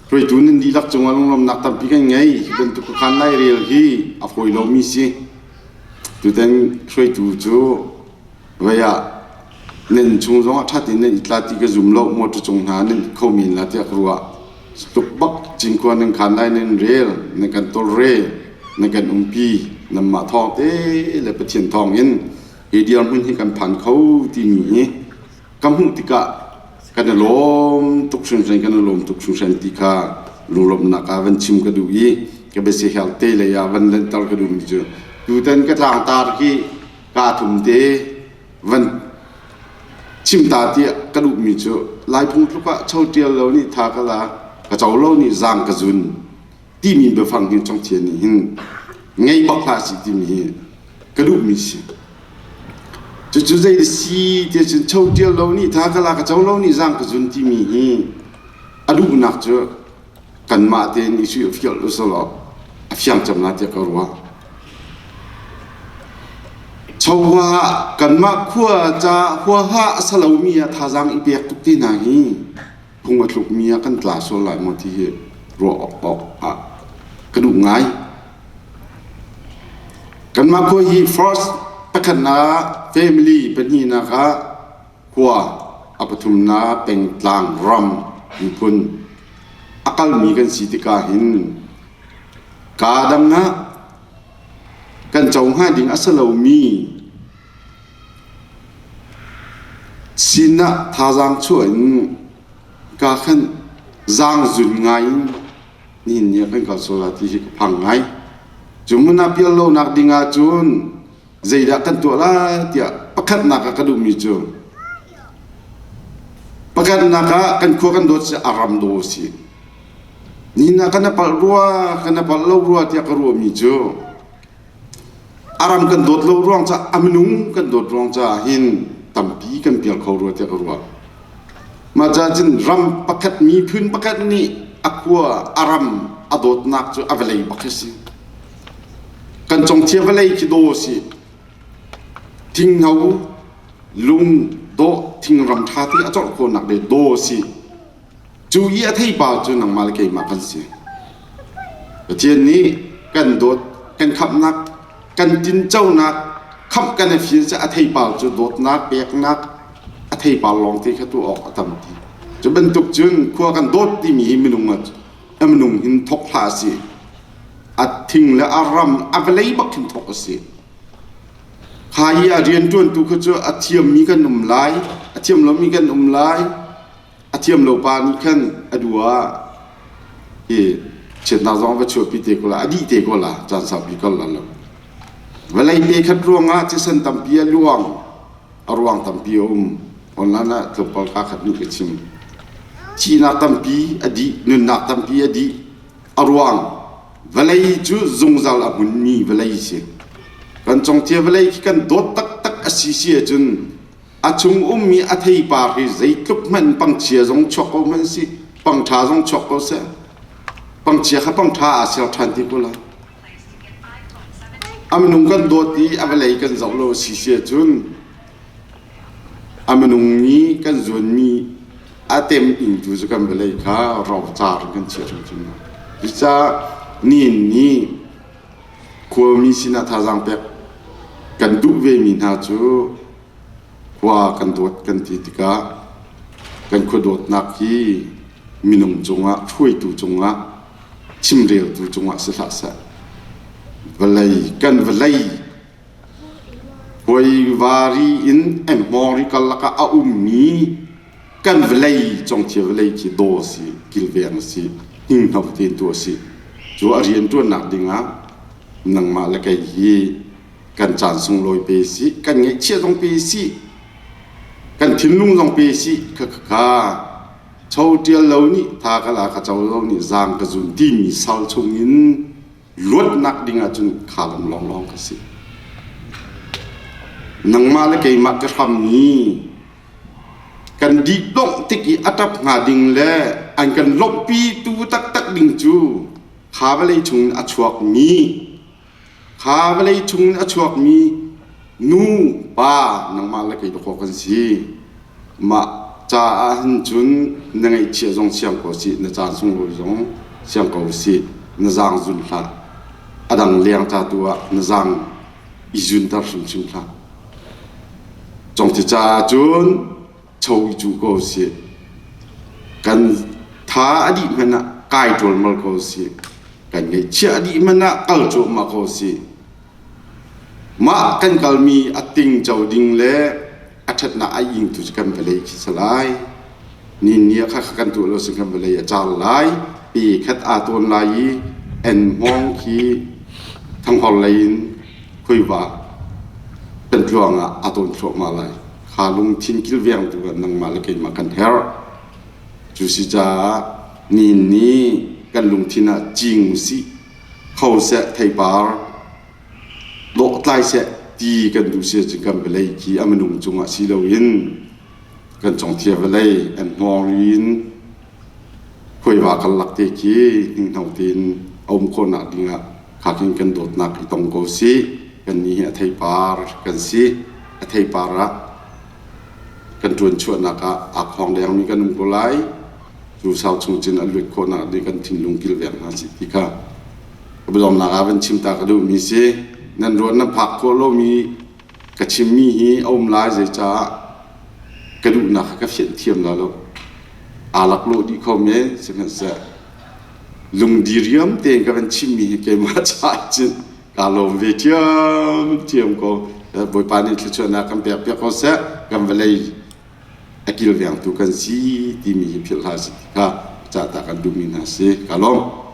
Hruaitu nan dihlak cungah lunglawmhnak tampi kan ngei. Hi bantuk khan lairel hi a fawi lomi si. Tutan hruaitu cu vei ah nan chung zong ah ṭhat in nan i tla ti ka zum lo. Motor cung hna nan kho men la tiah ka ruah. Tuk bak cinkhua nan khan lai nan rel, nan kan tawlre, nan kan umpi, nanmah thawng te le Pathian thawng in hi dirhmun hi kan phan kho timi hi ka hmuh tikah kan i lawm tuk hringhran kan i lawm tuk hringhran ti kha lunglawmhnak ah van chim ka duh i ka biasiher te lei ah van lanhter ka duhmi cu tutan ka tlangtar hi kaa thum te van chim ta tiah ka duhmi cu Laiphung tluk ah cho ṭial lo nih tha ka la ka co lo nih zaang ka zun timi biafang hi Congthian nih hin ngei bak hlah sih timi hi ka duhmi si. Cucu zei si ti cun cho ṭial lo nih tha ka la ka co lo nih zaang ka zun timi hi a duhnak cu kanmah tein i fial usalaw a fiang cem la tiah ka ruah. Chowa kanmah khua ca huaha a sa lomi ah thazaang i pek tuk te hna hi phung a tlukmi ah kan tla sual lai maw ti hi ruah awk ah ka duh ngai. Kanmah khua hi first pakhatnak family pahnihnak ah khua a pathumnak pengtlang ram miphun a kalmi kan si tikah hin kaa dang ah kan co hnga ding a si lomi Sinah thazaang chuah in ka khan zaangzun ngai in nihin ni ah kan kal sual lai ti hi ka phang ngai. Cu hmun ah pial lonak ding ahcun zeidah kan tuah lai tiah pakhatnak ah ka duhmi cu pakhatnak ah kan khua kan dawt si a ram daw si. Nihin ah kan i palh rua, kan i palh lo rua tiah ka ruahmi cu A ram kan dawt lo ruang caah a minung kan dawt ruang caah hin tampi kan pial kho rua tiah ka ruah. Mah caah cun ram pakhat miphun pakhat nih a khua a ram a dawtnak cu a vawlei bak hi si. Kan congthia vawlei khi daw si. Thingno lung dawh thingram ṭha te a corh khawhnak le daw si. Cu i a theipar cu nangmah le keimah kan si. Pathian nih kan dawt, kan khamhnak, kan tinconak, khamh kan i fil cu a theipar cu dawtnak, peknak, a theipar lawngte kha tuah awk a tampi. Cu bantuk cun khua kan dawt timi hi minung a minung hin thok hlah a si. A thing le a ram a vawlei bak khin thawk a si. Kha hi a rianṭuantu kha cu a thiammi kan um lai, a thiam lomi kan um lai. A thiam lo pa nih khan a duh ah hi chiatnak zong a va chuahpi te ko la, a dih te ko la, caan saupi kal la lo. Vawlei pe khat ruangah thisen tampi a luang, a ruang tampi a um. Online ah tlawmpal kaa khat nih ka chim. Thihnak tampi a dih, nunnak tampi a dih. A ruang vawlei cu zungzal a hmunmi vawlei si. Kan congthia vawlei khi kan dawt taktak a si si ahcun a chung ummi a theipar hi zeitluk hmanh pangchia zong chuak ko hmanh si, pangṭha zong chuak ko seh. Pangchia kha pangṭha aa ser ṭhan ti ko lai. A minung kan dawt i a vawlei kan zoh lo a si si ahcun a minung nih kan zuanmi a tem ingtu cu kan vawlei kha rocar in kan chiah hrimhrim lai. Cucaah nihin ni khuami sinah thazaang pek kan duh vemi hna cu khua kan dawt kan ti tikah kan khua dawtnak hi minung cungah hruaitu cungah chimreltu cungah si hlah seh. Vawlei kan vawlei Huaivari in Emhmawng karlak ah a ummi kan vawlei congthia vawlei khi daw a si, kilveng a si, hninghno tein tuah a si. Cu a rianṭuannak dingah nangmah le kei hi kan caan sunglawi pe sih, kan ngeihchiah zong pe sih, kan thinlung zong pe sih, khakha cho ṭial lo nih tha ka la ka co lo nih zaang ka zun timi sal chungin luatnak ding ahcun kha lam lawnglawng ka si. Nangmah le keimah ka hrammi kan dih dongh tik i a ṭap hnga ding le an kan lawmhpi tu taktak ding cu kha vawlei chungin a chuakmi kha vawlei chungin a chuakmi nu pa nangmah le kei dawkaw kan si. Mah caah hin cun na ngaihchiah zong siang ko sih, na caan sunglawi zong siang ko sih, na zaang zun hlah. A dang leng ca tu ah na zaang i zunter hrimhrim hlah. Congthi caah cun cho i cu ko sih. Kan tha a dih hmanh ah kai ṭualmal ko sih. Kan ngaihchiah a dih hmanh ah kal cuahmah ko sih. Mah kan kalmi a tingco ding le a ṭhatnak a ingtu cu kan vawlei khi si lai. Ni ni ah kha kan tuah lo si kan vawlei a car lai. Pe khat aa tawn lai i en hmawng khi thanghor lei in khuiva kan tluang ah aa tawn thluahmah lai. Kha lungthin kilveng tu ah nangmah le keimah kan herh. Cu si caah nihin ni kan lungthin ah cing usih kho seh theipar dawhtlai seh ti kan duh si ahcun kan vawlei khi a minung cungah si loin kan congthia vawlei an hngawng in khuaiva karlak te khi hninghno tein a um khawhnak dingah kha khin kan dawtnak i tong ko sih kan nih hi a theipar kan si a theipar ah kan ṭuan chuahnak ah aa khawng dengmi kan um ko lai cu sau chung cun a luat khawhnak ding kan thinlung kilveng hna sih ti kha biadomnak ah van chim ta ka duhmi si nan ruah nan phak khawh lomi ka chimmi hi a um lai zeicah ka duhnak kha ka fianh thiam la lo aa laklawh dih kho men sihmanhseh lungdi riam tein ka van chimmi hi keimah caah cun kaa lawm ve ṭhiamṭhiam ko Bawipa nih thluachuahnak kan pek piak ko seh kan vawlei a kilvengtu kan si timi hi philh hlah sih ti kha cahta kan duhmi hna si ka lawm.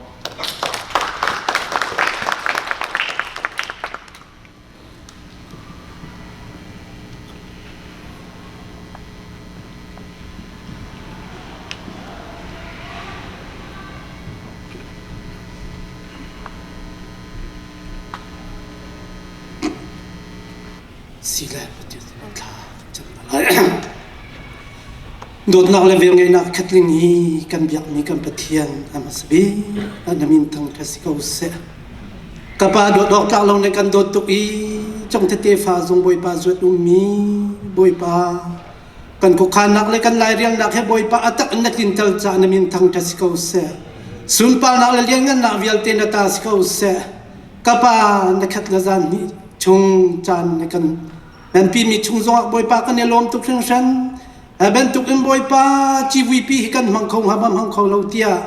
Si le Pathian thla cam lai. Dawtnak le velngeihnak khatling hi kan biakmi kan Pathian a hmasa bik ah na min thang ṭha si ko seh. Ka pa dawt awk tlak lo ne kan dawt tuk i cong tete fa zung Bawipa zuat ummi Bawipa kan khuakhannak le kan lairialnak he Bawipa a tak in na tlinter caah na min thang ṭha si ko seh. Sunparnak le lianngannak vialte na ta si ko seh. Ka pa na khat le zan hnih chung caan na kan nan pimi chung zongah Bawipa kan i lawm tuk hringhran. Hi bantuk in Bawipa civuipi hi kan hmang kho hnga ma hmang kho lo tiah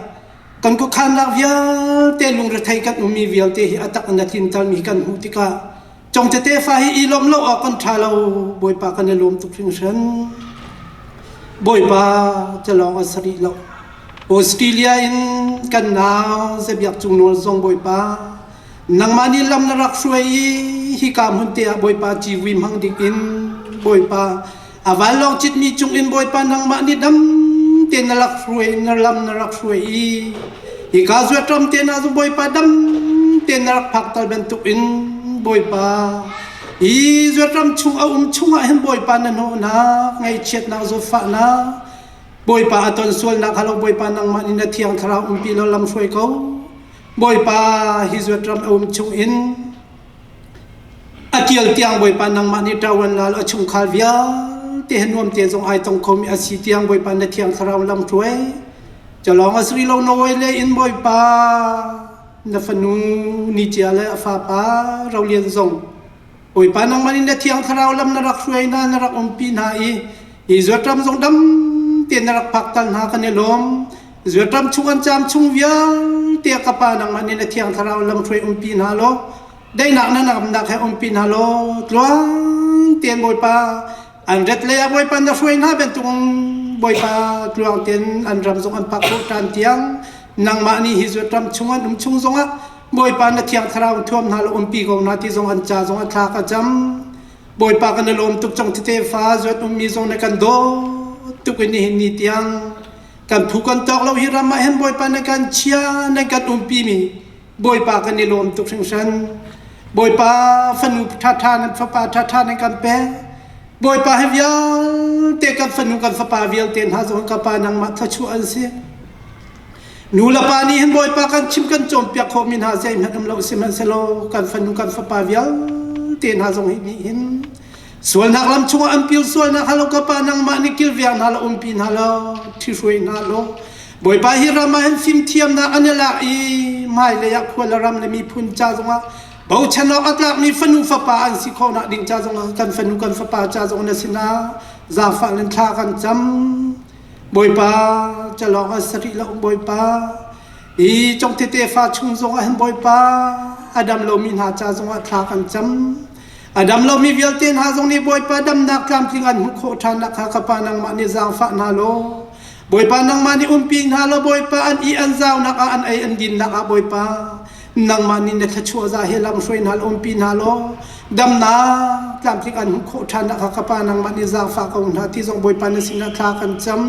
Kan khuakhannak vialte lungrethei kan ummi vialte hi a tak in a tlintermi kan hmuh tikah cong tete fa hi i lawmh lo awk kan ṭha lo. Bawipa kan i lawm tuk hringhran. Bawipa calawng an si rih lo. Australia in kan nau Zabiak Cung Nawl zong Bawipa nangmah nih lam na rak hruai i hika hmun te ah Bawipa civui hmang ding in Bawipa a vanlawng citmi cung in Bawipa nangmah nih dam te na rak hruai na lam na rak hruai i hika zuatram te na Bawipa dam te na rak phak tal bantuk in Bawipa hi zuatram chung a um chungah hin Bawipa na hnawhnak ngaihchiatnak zawtfahnak Bawipa a ton sualnak halo Bawipa nangmah nih na thiang thlarau umpi law lam hruai ko Bawipa hi zuatram a um chung in a kil tiang Bawipa nangmah nih ṭawan lal a chungkhar vialte he nuam te zong ai tong khomi a si tiang Bawipa na thiang thlarau lam hruai calawng a sri lo Norway le in Bawipa na fanu ni cia le a fapa Rolian zong Bawipa nangmah nih na thiang thlarau lam na rak hruai hna na rak umpi hna i hi zuatram zong dam tein na rak phak tal hna kan i lawm zuatram chung an caam chung vialte ka pa nangmah nih na thiang thlarau lam hruai umpi hna law daihnak na namnak he umpi hna law tluang tein Bawipa an ret lei ah Bawipa na hruai hna bantuk Bawipa tluang tein an ram zong an phak khawh ṭhan tiang nangmah nih hi zuatram chung an um chung zongah Bawipa na thiang thlarau thuam hna la umpi ko hna ti zong an ca zong a thla ka cam. Bawipa kan i lawm tuk cang tete fa zuat ummi zong na kan dawt tuk in nihin ni tiang kan phu kan tawk lo hi ram ah hin Bawipa na kan chia nan kan umpi mi Bawipa kan i lawm tuk hringhran. Bawipa fanu ṭhaṭha nan fapa ṭhaṭha nan kan pek. Bawipa hi vialte kan fanu kan fapa vialte hna zong ka pa nangmah thluachuah an si. Nu le pa nih hin Bawipa kan chim kan cawnpiak khawhmi hna zeihmanh um lo sihmanhsehlaw kan fanu kan fapa vialte hna zong hi nih hin sualnak lam chungah an pil sualnak halo ka pa nangmah nih kilveng hna lo umpi hna lo ṭhihruai hna lo Bawipa hi ram ah hin fimthiamnak an i lak i hmailei ah khua le ram le miphun ca zongah bochan awk a tlakmi fanu fapa an si khawhnak ding ca zongah kan fanu kan fapa ca zong na sinah zaangfah in thla kan cam Bawipa calawng an si rih lo Bawipa hi congte tefa chung zongah hin Bawipa a dam lomi hna ca zongah thla kan cam a dam lomi vialte hna zong nih Bawipa damnak tlamtling an hmuh khawh ṭhan nak kha ka pa nangmah nih zaangfah hna law Bawipa nangmah nih umpi hna law Bawipa an i an zaunak ah an ei an dinnak ah Bawipa nangmah nih na thluachuah za he lam hruai hna law umpi hna law damnak tlamtling an hmuh khawh ṭhan nak ka pa nangmah nih zaangfah ko hna ti zong Bawipa na sinah thla kan cam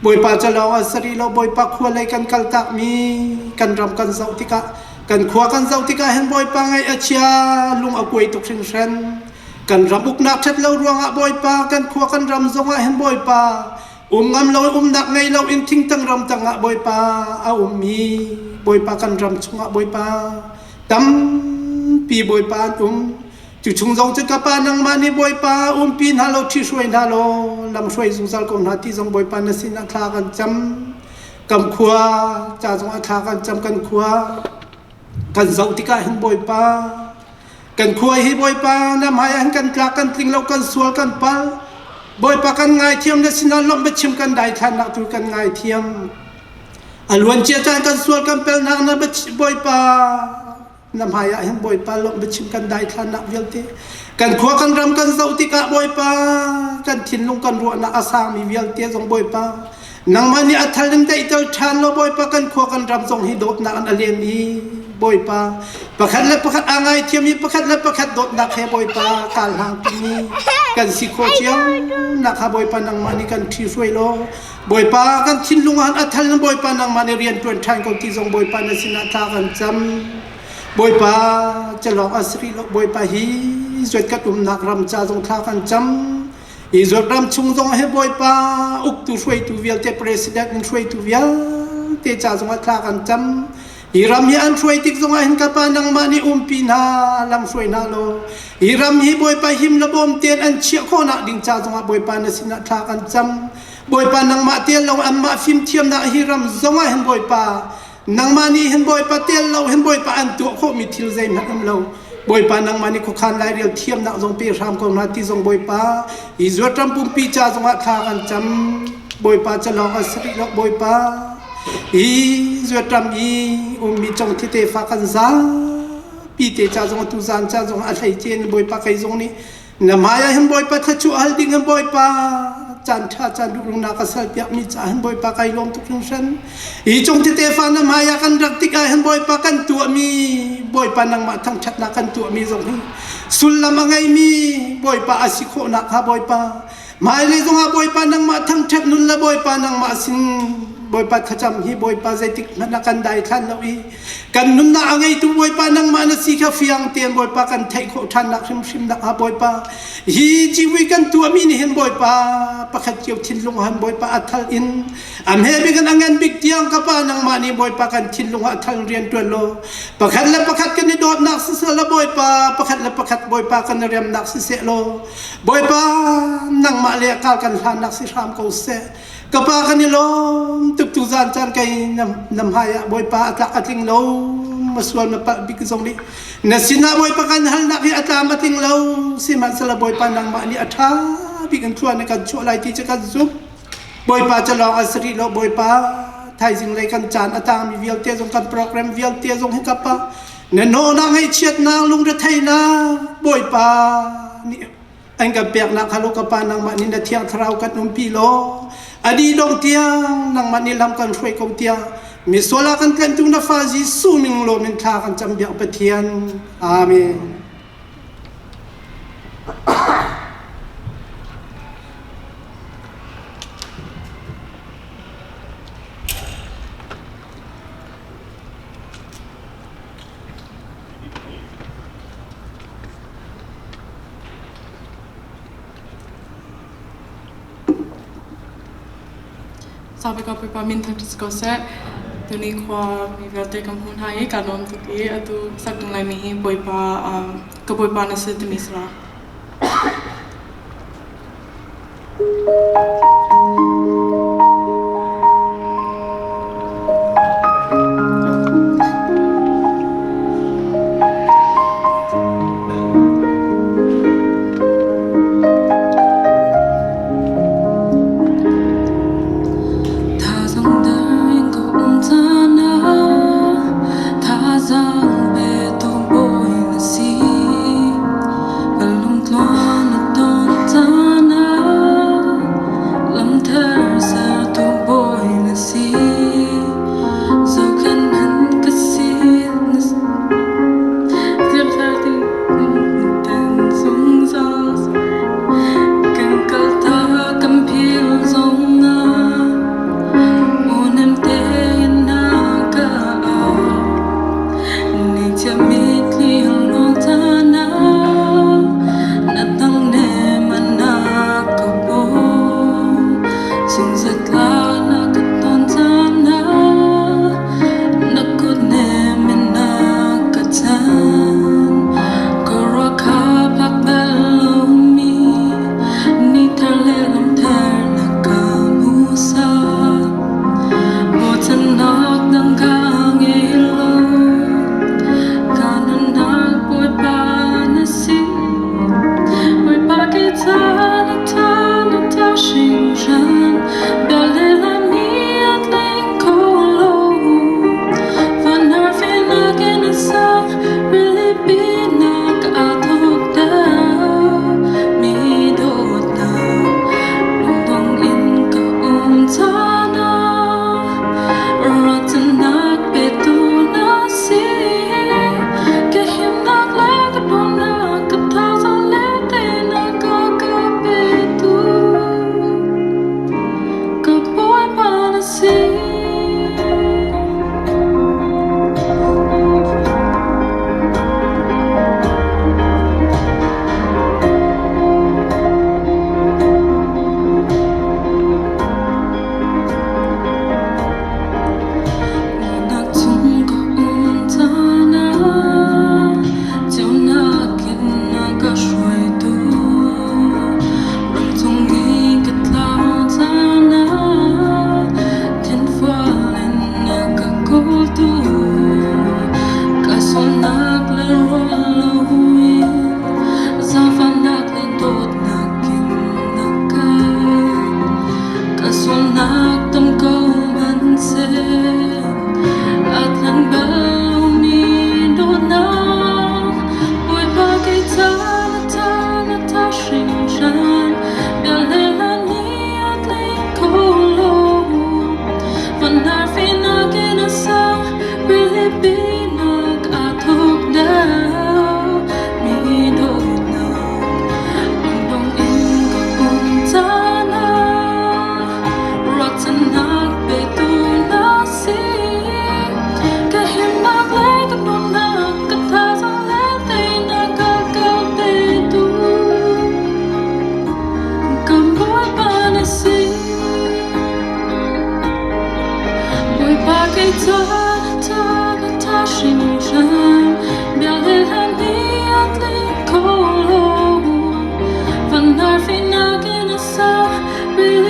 Bawipa ca lawng an si rih lo Bawipa khua lei kan kaltak mi kan ram kan zoh tikah kan khua kan zoh tikah hin Bawipa ngaih a chia lung a kuai tuk hringhran kan ram uknak ṭhat lo ruangah Bawipa kan khua kan ram zongah hin Bawipa um ngam lo umnak ngei lo in thingtang ram tangah Bawipa a ummi Bawipa kan ram chungah Bawipa tampi Bawipa an um cu chung zong cu ka pa nangmah nih Bawipa umpi hna lo ṭhi hruai hna law lam hruai zungzal ko hna ti zong Bawipa na sinah thla kan cam kam khua ca zong ah thla kan cam kan khua kan zoh tikah hin Bawipa Kan khua hi Bawipa na hmai ah kan tlak kan tling lo kan sual kan pal Bawipa kan ngaithiam na sinah lawmh biachim kan daithlannak tu kan ngaithiam a luan cia caan kan sual kan pelnak na Bawipa na hmai ah hin Bawipa lawmh biachim kan daithlannak vialte kan khua kan ram kan zoh tikah Bawipa kan thinlung kan ruahnak a sangmi vialte zong Bawipa Nangmah nih a thal in daihter ṭhan law Bawipa kan khua kan ram zong hi dawtnak an a len i Bawipa pakhat le pakhat aa ngaithiam i pakhat le pakhat dawtnak he Bawipa kaal hlang timi kan si khawh cio nak kha Bawipa nangmah nih kan ṭhi hruai law Bawipa kan thinlung ah a thal in Bawipa nangmah nih rian ṭuan ṭhan ko ti zong Bawipa na sinah thla kan cam Bawipa calawng a si rih lo Bawipa hi zuat kan umnak ram ca zong thla kan cam Israel ram chung zong hi Bawipa uktu hruaitu vialte president in hruaitu vialte ca zongah thla kan cam. Hi ram hi an hruai tik zongah hin ka pa nangmah nih umpi hna lam hruai hna law hi ram hi Bawipa him le bawm tein an chiah khawhnak ding ca zongah Bawipa na sinah thla kan cam. Bawipa nangmah tel lo anmah fimthiamnak hi ram zongah hin Bawipa Nangmah nih hin Bawipa tel lo hin Bawipa an tuah khawhmi thil zeihmanh um lo. Bawipa nangmah nih khuakhan lairel thiamnak zong pe hram ko hna ti zong Bawipa Israel ram pumpi ca zongah thla kan cam. Bawipa ca lawng a si rih lo Bawipa. Hi zuatram i ummi congthi tefa kan zapi te ca zong tu zan ca zong a hleice in Bawipa kei zong nih na hmai ah hin Bawipa thluachuah hal ding in Bawipa caan ṭha caan duh na ka sal piakmi ca hin Bawipa kai lawm tuk hringhran. Hi congthi tefa na hmai ah kan rak tik ah hin Bawipa kan tuahmi Bawipa nangmah thangṭhatnak kan tuahmi zong hi sullam a ngeimi Bawipa a si khawhnak kha Bawipa Hmailei zongah Bawipa nangmah thangṭhat nun le Bawipa nangmah sin Bawipa thlacam hi Bawipa zeitik hmanh ah kan daithlan lo i kan nunnak a ngeitu Bawipa nangmah na si kha fiang tein Bawipa kan theih khawh ṭhannak hrimhrim nak ah Bawipa hi civui kan tuahmi nih hin Bawipa pakhat cio thinlung han Bawipa a thal in a hme bik in a ngan bik tiang ka pa nangmah nih Bawipa kan thinlung ah thal rian ṭuan law pakhat le pakhat kan i dawtnak siseh law Bawipa pakhat le pakhat Bawipa kan i remnak siseh law Bawipa nangmah le kal kan hlannak si hram ko seh. Ka pa kan i lawm tuk tu zan caan kei na hmai ah Bawipa a tlak a tling lo ma sual ma palh bik zong nih na sinah Bawipa kan halnak hi a tlam a tling lo sihmanhsehlaw Bawipa nangmah nih a ṭha bik in thlua na kan chuah lai ti cu kan zumh. Bawipa cu lawng a si rih lo Bawipa thaizing lei kan caan a tangmi vialte zong kan program vialte zong hi ka pa na nawhnak ngaihchiatnak lungretheihnak Bawipa nih an kan peknak kha ka pa nangmah nih na thiang thlarau kan umpi law a dih dong tiang nangmah nih lam kan hruai ko tiang misual ah kan tlantu na fa Jesuh min lawm in thla kan cam biak Pathian amen. Sabika Bawipa min thangṭhat si ko seh. Tuni khua mi vialte kan hmuh hna i kaa nuam tuk i atu sak ding laimi hi Bawipa ka Bawipa na si timi si la.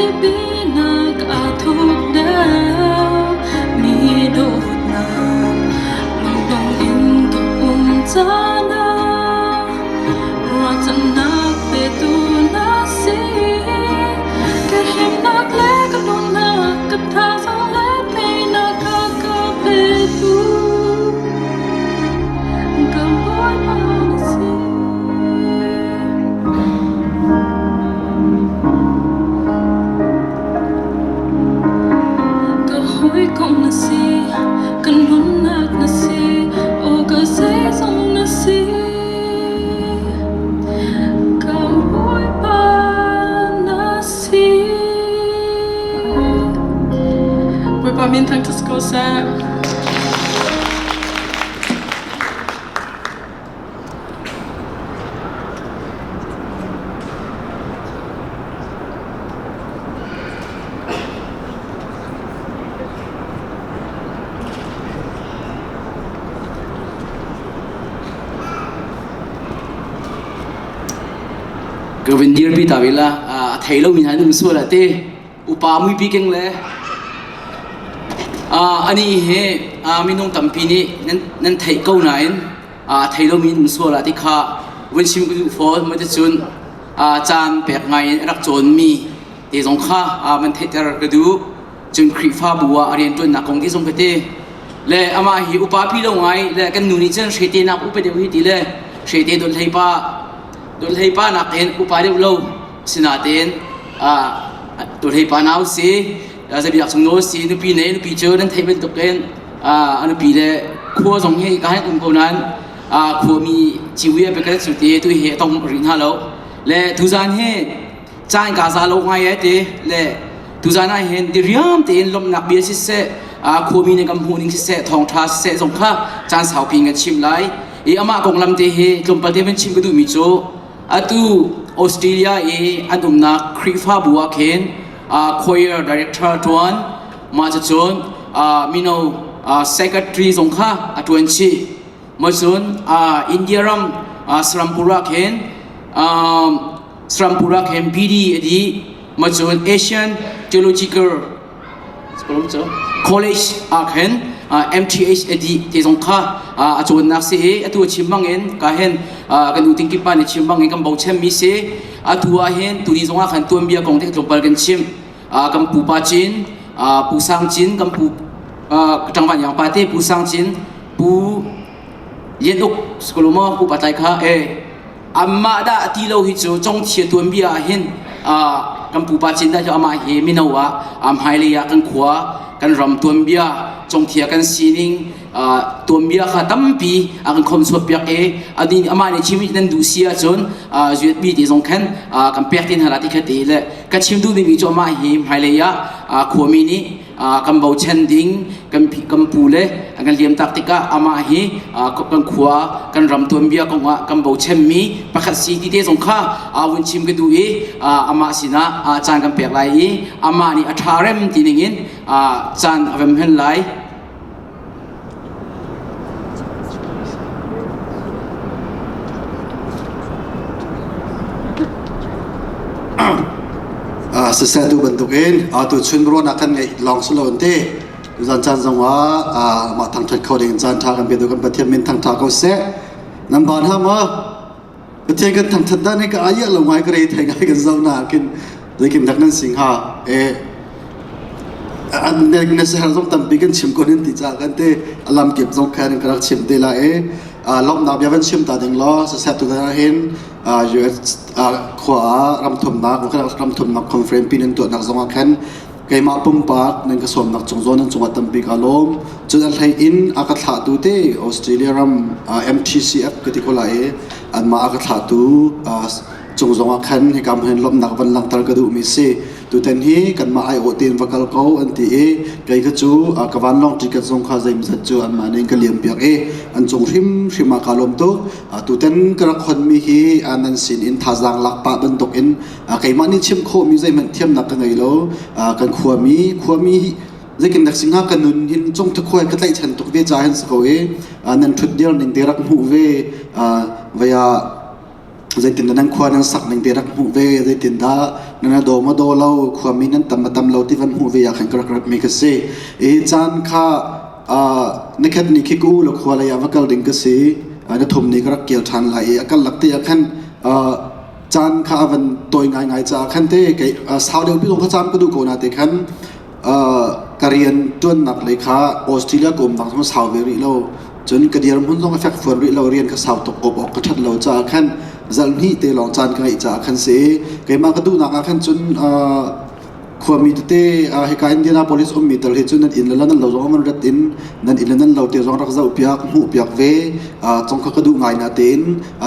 Biapinak aa thuk deuh mi dawtnak lungdong in ka um caan ah ruahchannak petu na si. Ka himnak le ka nunnak ka thazaang le teinak kha ka petu. Ka Bawipa na si. Ka hawikom na si, ka nunnak na si, aw ka zeizong na si. Ka Bawipa na si. Bawipa min thangṭhat ko seh. Ka vin dirpi ta ve la a thei lo mi hna nan um sual ah te upa muipi keng le ani hi minung tampi nih nan theih ko nain a thei lomi in sual ah ti kha vun chim ka duh fawn. Cuticun caan pek ngai in a rak cawnmi te zong kha van theihter ka duh. Cun Khrihfabu ah a rianṭuannak kong ti zong ka ti. Le amah hi upa pi lo ngai le kan nu nih cun hrete nak upa deuh hi ti le hrete dawt pa dawt pa nakin upa deuh lo sinain dawt pa nau si zabiak chung nawl si nupi nei nupi cu nan theih bantukin a nupi le khua zong hi ka han um ko nain khuami ciwi a pe cu ti tu hi a tong rih hna lo le tuzan hi caan ka za lo ngai e ti le tuzan ah hin diriam tein lawmhnak bia siseh khuami nih kan hmuh ning siseh thawngṭha siseh zong kha caan saupi in kan chim lai i amah konglam te hi tlawmpal te van chim ka duhmi cu atu Australia i an umnak Khrihfabu ah khin choir director ṭuan Mah cucun mino secretary zong kha a ṭuan chih. Macun India ram Srampur ah khin Srampur ah khin BD a dih. Macun Asian Theological College ah khin MTH a dih te zong kha a cawnnak si i atu a chim bangin ka hin kan u Tingkip pa nih chim bangin kan bochan mi si. Atu ah hin tuni zong ah khan tuanbia kong te tlawmpal kan chim. Kan pupa Cin, Pu Sang Cin, kan pu Ṭangvan Yang pa te Pu Sang Cin, Pu Lian Uk sikolo maw Pu Pa Tlai kha e amah dah ti lo hi cu congthia tuanbia ah hin kan pupa Cin dah cu amah hi mino ah hmailei ah kan khua kan ram tuanbia congthia kan sining tuanbia kha tampi a kan khomsuat piak i ani amah nih chim nan duh si ahcun USB te zong khan kan pek te hna la ti kha te le ka chim duh dingmi cu amah hi hmailei ah khuami nih kan bochan ding kan kan pu le kan liam tak tikah amah hi kan khua kan ram tuanbia kongah kan bochanmi pakhat si ti te zong kha vun chim ka duh i amah sinah caan kan pek lai i amah nih a ṭha rem ti ningin caan a rem hen lai. Siseh tu bantukin tu chun ruahnak kan ngeih lawng si lo an ti. Tuzan caan zongah mah thangṭhat kho ding caan ṭha kan pe tu kan Pathian min thangṭha ko seh. Nan ban ha maw? Pathian kan thangṭhat dan hi ka ai lo ngai ka re thei ngai kan zoh na kin zeikin dak nan sing ha e an na sahar zong tampi kan chim ko nan ti ca kan te alam kip zong khan ka rak chim te la e lawmnak bia van chim ta ding law sasat tu da hin US khua ramthumnak ramthumnak conference pin an tuahnak zong ah khan Keimah pumpak nan ka sawmnak cung zawn nan cungah tampi ka lawm. Cun a hlei in a ka thlahtu te Australia ram MTCF ka ti ko lai i anmah a ka thlahtu cung zongah khan hika hmun lawmhnak van langhter ka duhmi si. Tutan hi kanmah aiawh tein va kal ko an ti i kei kha cu ka vanlawng ticket zong kha zeimawzat cu anmah nih ka liam piak i an cung hrimhrim ah kaa lawm tuk. Tutan ka rak honmi hi nan sin in thazaang lak pah bantukin Keimah nih chim khawhmi zeihmanh thiamnak ka ngei lo. Kan khuami khuami zeikin dak singa ka nun hin cung thakhuai ka tlaihchan tuk ve ca hin si ko i nan ṭhut dir ning te rak hmuh ve vaya. Zeitindah nan khua nan sak ning te rak hmuh ve, zeitindah nan daw maw daw lo, khuami nan tam ma tam lo ti van hmuh ve ah khan ka rak rat mi ka si. I caan kha nikhat ni khi ku la khua lei ah va kal ding ka si. Na thum ni ka rak kir ṭhan lai i a kal lak te ah khan caan kha a van tawi ngaingai caah khan te kei sau deuh pi zong kha caan ka duh ko na te khan ka rian ṭuannak lei kha Australia ka umnak zong sau ve rih lo. Cun ka dirhmun zong a fekfuan rih lo, rian ka sau tuk awp awk ka ṭhat lo caah khan zarhhnih te lawng caan ka ngeih caah khan si. Keimah ka duhnak ah khan cun khuami tete hika Indianapolis ummi tal hi cun nan inn le nan lo zong an rat in nan inn le nan lo te zong rak zohpiak hmuhpiak ve cong kha ka duh ngai na tein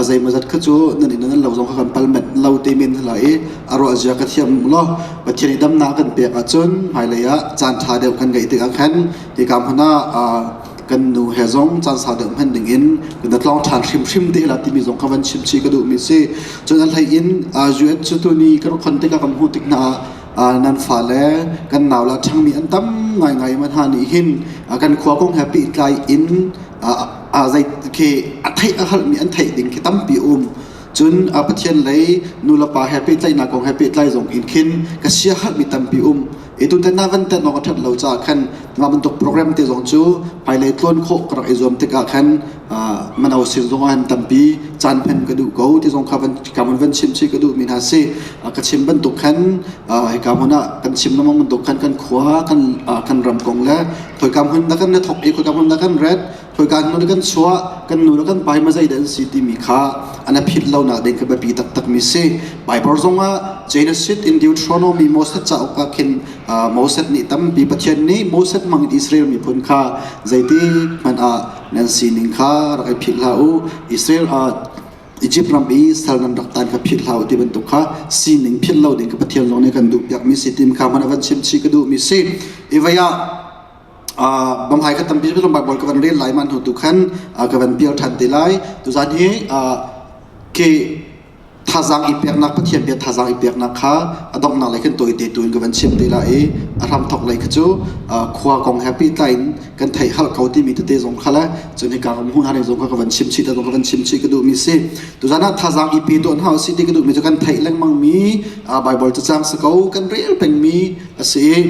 zeimawzat kha cu nan inn le nan lo zong kha kan pal met lo te men hla i a ruah zia ka thiam lo. Pathian i damnak kan pek ahcun hmailei ah caan ṭha deuh kan ngeih tikah khan hika hmun ah kan nu he zong caan sau deuh hman ding in kan tlawng ṭhan hrimhrim te la timi zong kha van chim chih ka duhmi si. Cun a hlei in US cu tuni kan khon tikah kan hmuh tik hna ah nan fale kan nau la ṭhangmi an tam ngaingai man ha nih hin kan khua kong he pehtlai in zei khi a theih a halmi an theih ding khi tampi um. Cun Pathian lei nu le pa he pehtlaihnak kong he pehtlai zong in khin ka sia halmi tampi um. I tutan na van tet awk a ṭhat lo caah khan mah bantuk program te zong cu hmailei tlawn khawh ka rak i zuam tikah khan mano sin zong ah hin tampi caan hman ka duh ko ti zong kha van ka hmun van chim chih ka duhmi hna si. Ka chim bantuk khan hika hmun ah kan chim lengmang bantuk khan kan khua kan kan ram kong le khoika hmun na kan na thok i khoika hmun na kan ret khoika hnu na kan chuah kan nu le kan pa hi ma zeidah an si timi kha an philh lo nak ding kha biapi taktak mi si. Bible zong ah Genesis in Deuteronomy Moses cauk ah khin Moses nih tampi Pathian nih Moses hmang in Israel miphun kha zeiti hmanh ah nan sining kha rak i philh hlah u, Israel Egypt ram i sal nan rak tan kha philh hlah u ti bantuk kha sining philh lo ding kha Pathian zong nih kan duh piak mi si tim kha hmanh a van chim chih ka duh mi si. Ivai ah bamhai kha tampi zong Bible ka van rel lai man hnu tu khan ka van pial ṭhan te lai. Tuzan hi ke thazaang i peknak, Pathian bia thazaang i peknak kha a donghnak lei khan tawite tu in ka van chim te lai i a hramthok lei kha cu khua kong he pehtlai in kan theih halh ko timi tete zong kha le cun hika ka hmuh hna zong kha ka van chim chih ta zong ka van chim chih ka duhmi si. Tuzan ah thazaang i pe tuah hna usih ti ka duhmi cu kan theih lengmang mi Bible cacang si ko, kan rel pengmi a si i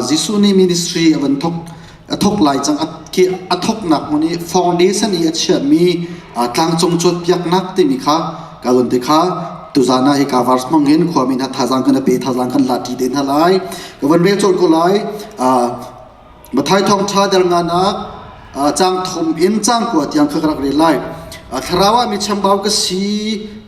Jesuh nih ministry a van thok a thok lai cang a thoknak hmun i foundation i a chiahmi tlangcung cawnpiaknak timi kha ka lun te kha tuzan ah hika verse hmang hin khuami hna thazaang kan pe thazaang kan la ṭi te hna lai ka van rel colh ko lai. Matthai thawngṭha der nganak caang thum in caang kua tiang kha ka rak rel lai. Thlarau ah mi chambau ka si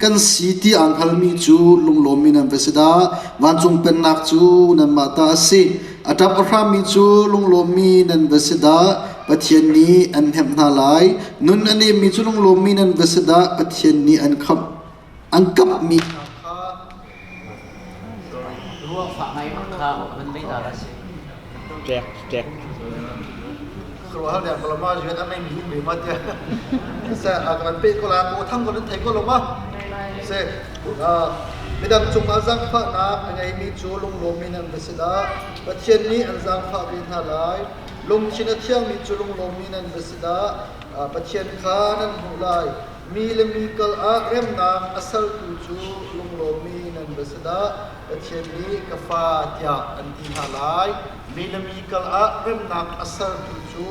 kan si ti aa hngalmi cu lunglawmmi nan va si dah! Vancung pennak cu nanmah ta a si. A ṭap a hrammi cu lunglawmmi nan va si dah! Pathian nih an hnemh hna lai. Nun a nemmi cu lunglawmmi nan va si dah! Pathian nih an khamh an kamhmi hna kha. Ruahfah ngai kha van lei ta si. Ṭek ṭek. Khuaruahhar deng ko ma rian a mei mi hum ma tia se a kan pe ko la ko thang ko nan thei ko lo ma se midang cungah zaangfahnak a ngeimi cu lunglawmmi nan va si dah! Pathian nih an zaangfah ve hna lai. Lungthin a thiangmi cu lunglawmmi nan va si dah! Pathian kha nan hmuh lai. Mi le mi kal ah remnak a sertu cu lunglawmmi nan va si dah! Pathian nih ka fa tiah an ti hna lai. Mi le mi kal ah remnak a sertu cu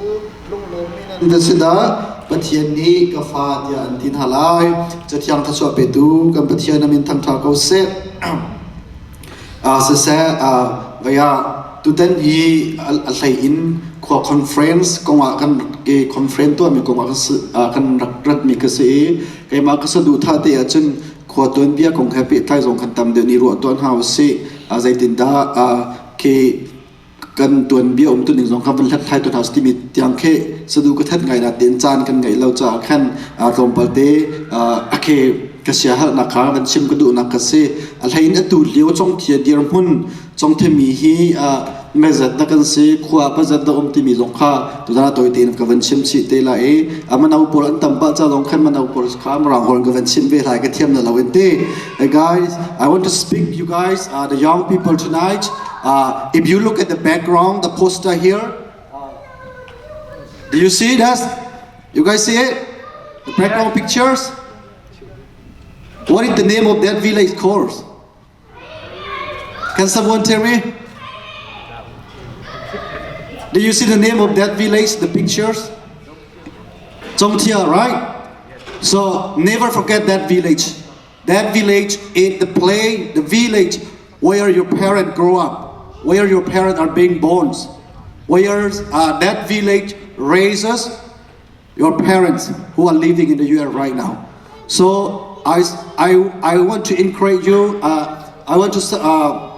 lunglawmmi nan va si dah! Pathian nih ka fa tiah an ti hna lai. Cathiang thluachuah petu kan Pathian a min thangṭha ko seh. Siseh, vei ah tutan hi a hlei in khua conference kongah kan conference tuahmi kongah kan rak ratmi ka si i keimah ka saduhthah te ahcun khua tuanbia kong he pehtlai zong kan tam deuh nih ruah tuah hna usih. Zeitindah khi kan tuanbia um tuning zong kha van hlathlai tuah hna usih timi tiang khi sadu ka that ngai na tein caan kan ngeih lo caah khan tlawmpal te a khi ka siaherhnak kha van chim ka duhnak ka si. A hlei in atu lio congthia dirhmun congthemi hi mezat na kan si khua pazat na um timi zong kha tuzan ah tawi tein ka van chim chih te lai i a mano pawl an tam pah ca zong khan mano pawl kha mirang holh ka van chim ve lai ka thiam na lo in ti. Hey guys, I want to speak you guys, the young people tonight. If you look at the background, the poster here, do you see that? You guys see it? The background pictures? What is the name of that village called? Can someone tell me? Do you see the name of that village, the pictures? Zhongtia, right? So never forget that village. That village is the play, the village where your parents grow up, where your parents are being born, where that village raises your parents who are living in the US right now. So I, I, I want to encourage you, I want to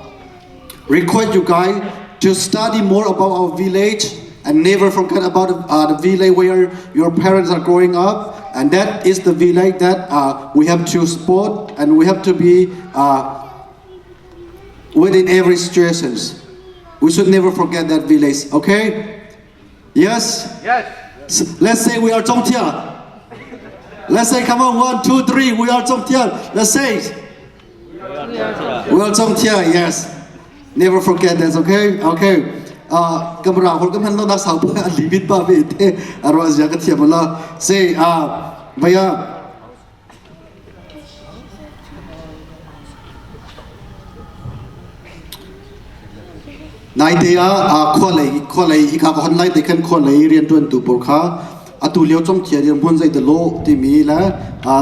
request you guys to study more about our village and never forget about the village where your parents are growing up. And that is the village that we have to support and we have to be within every situations. We should never forget that village, okay? Yes? Yes. Let's say we are Zhongtian. Let's say, come on, 1, 2, 3, we are Zhongtian. Let's say. We are Zhongtian, yes. Never forget that, okay? Okay. Kamra hol kam han lo na sau pa limit pa ve te arwa zia ka thiam la say vaya Naite ah khualei hika ka hon lai te khan khualei rianṭuantu pawl kha atu lio congthia dirhmun zei dah lawh timi le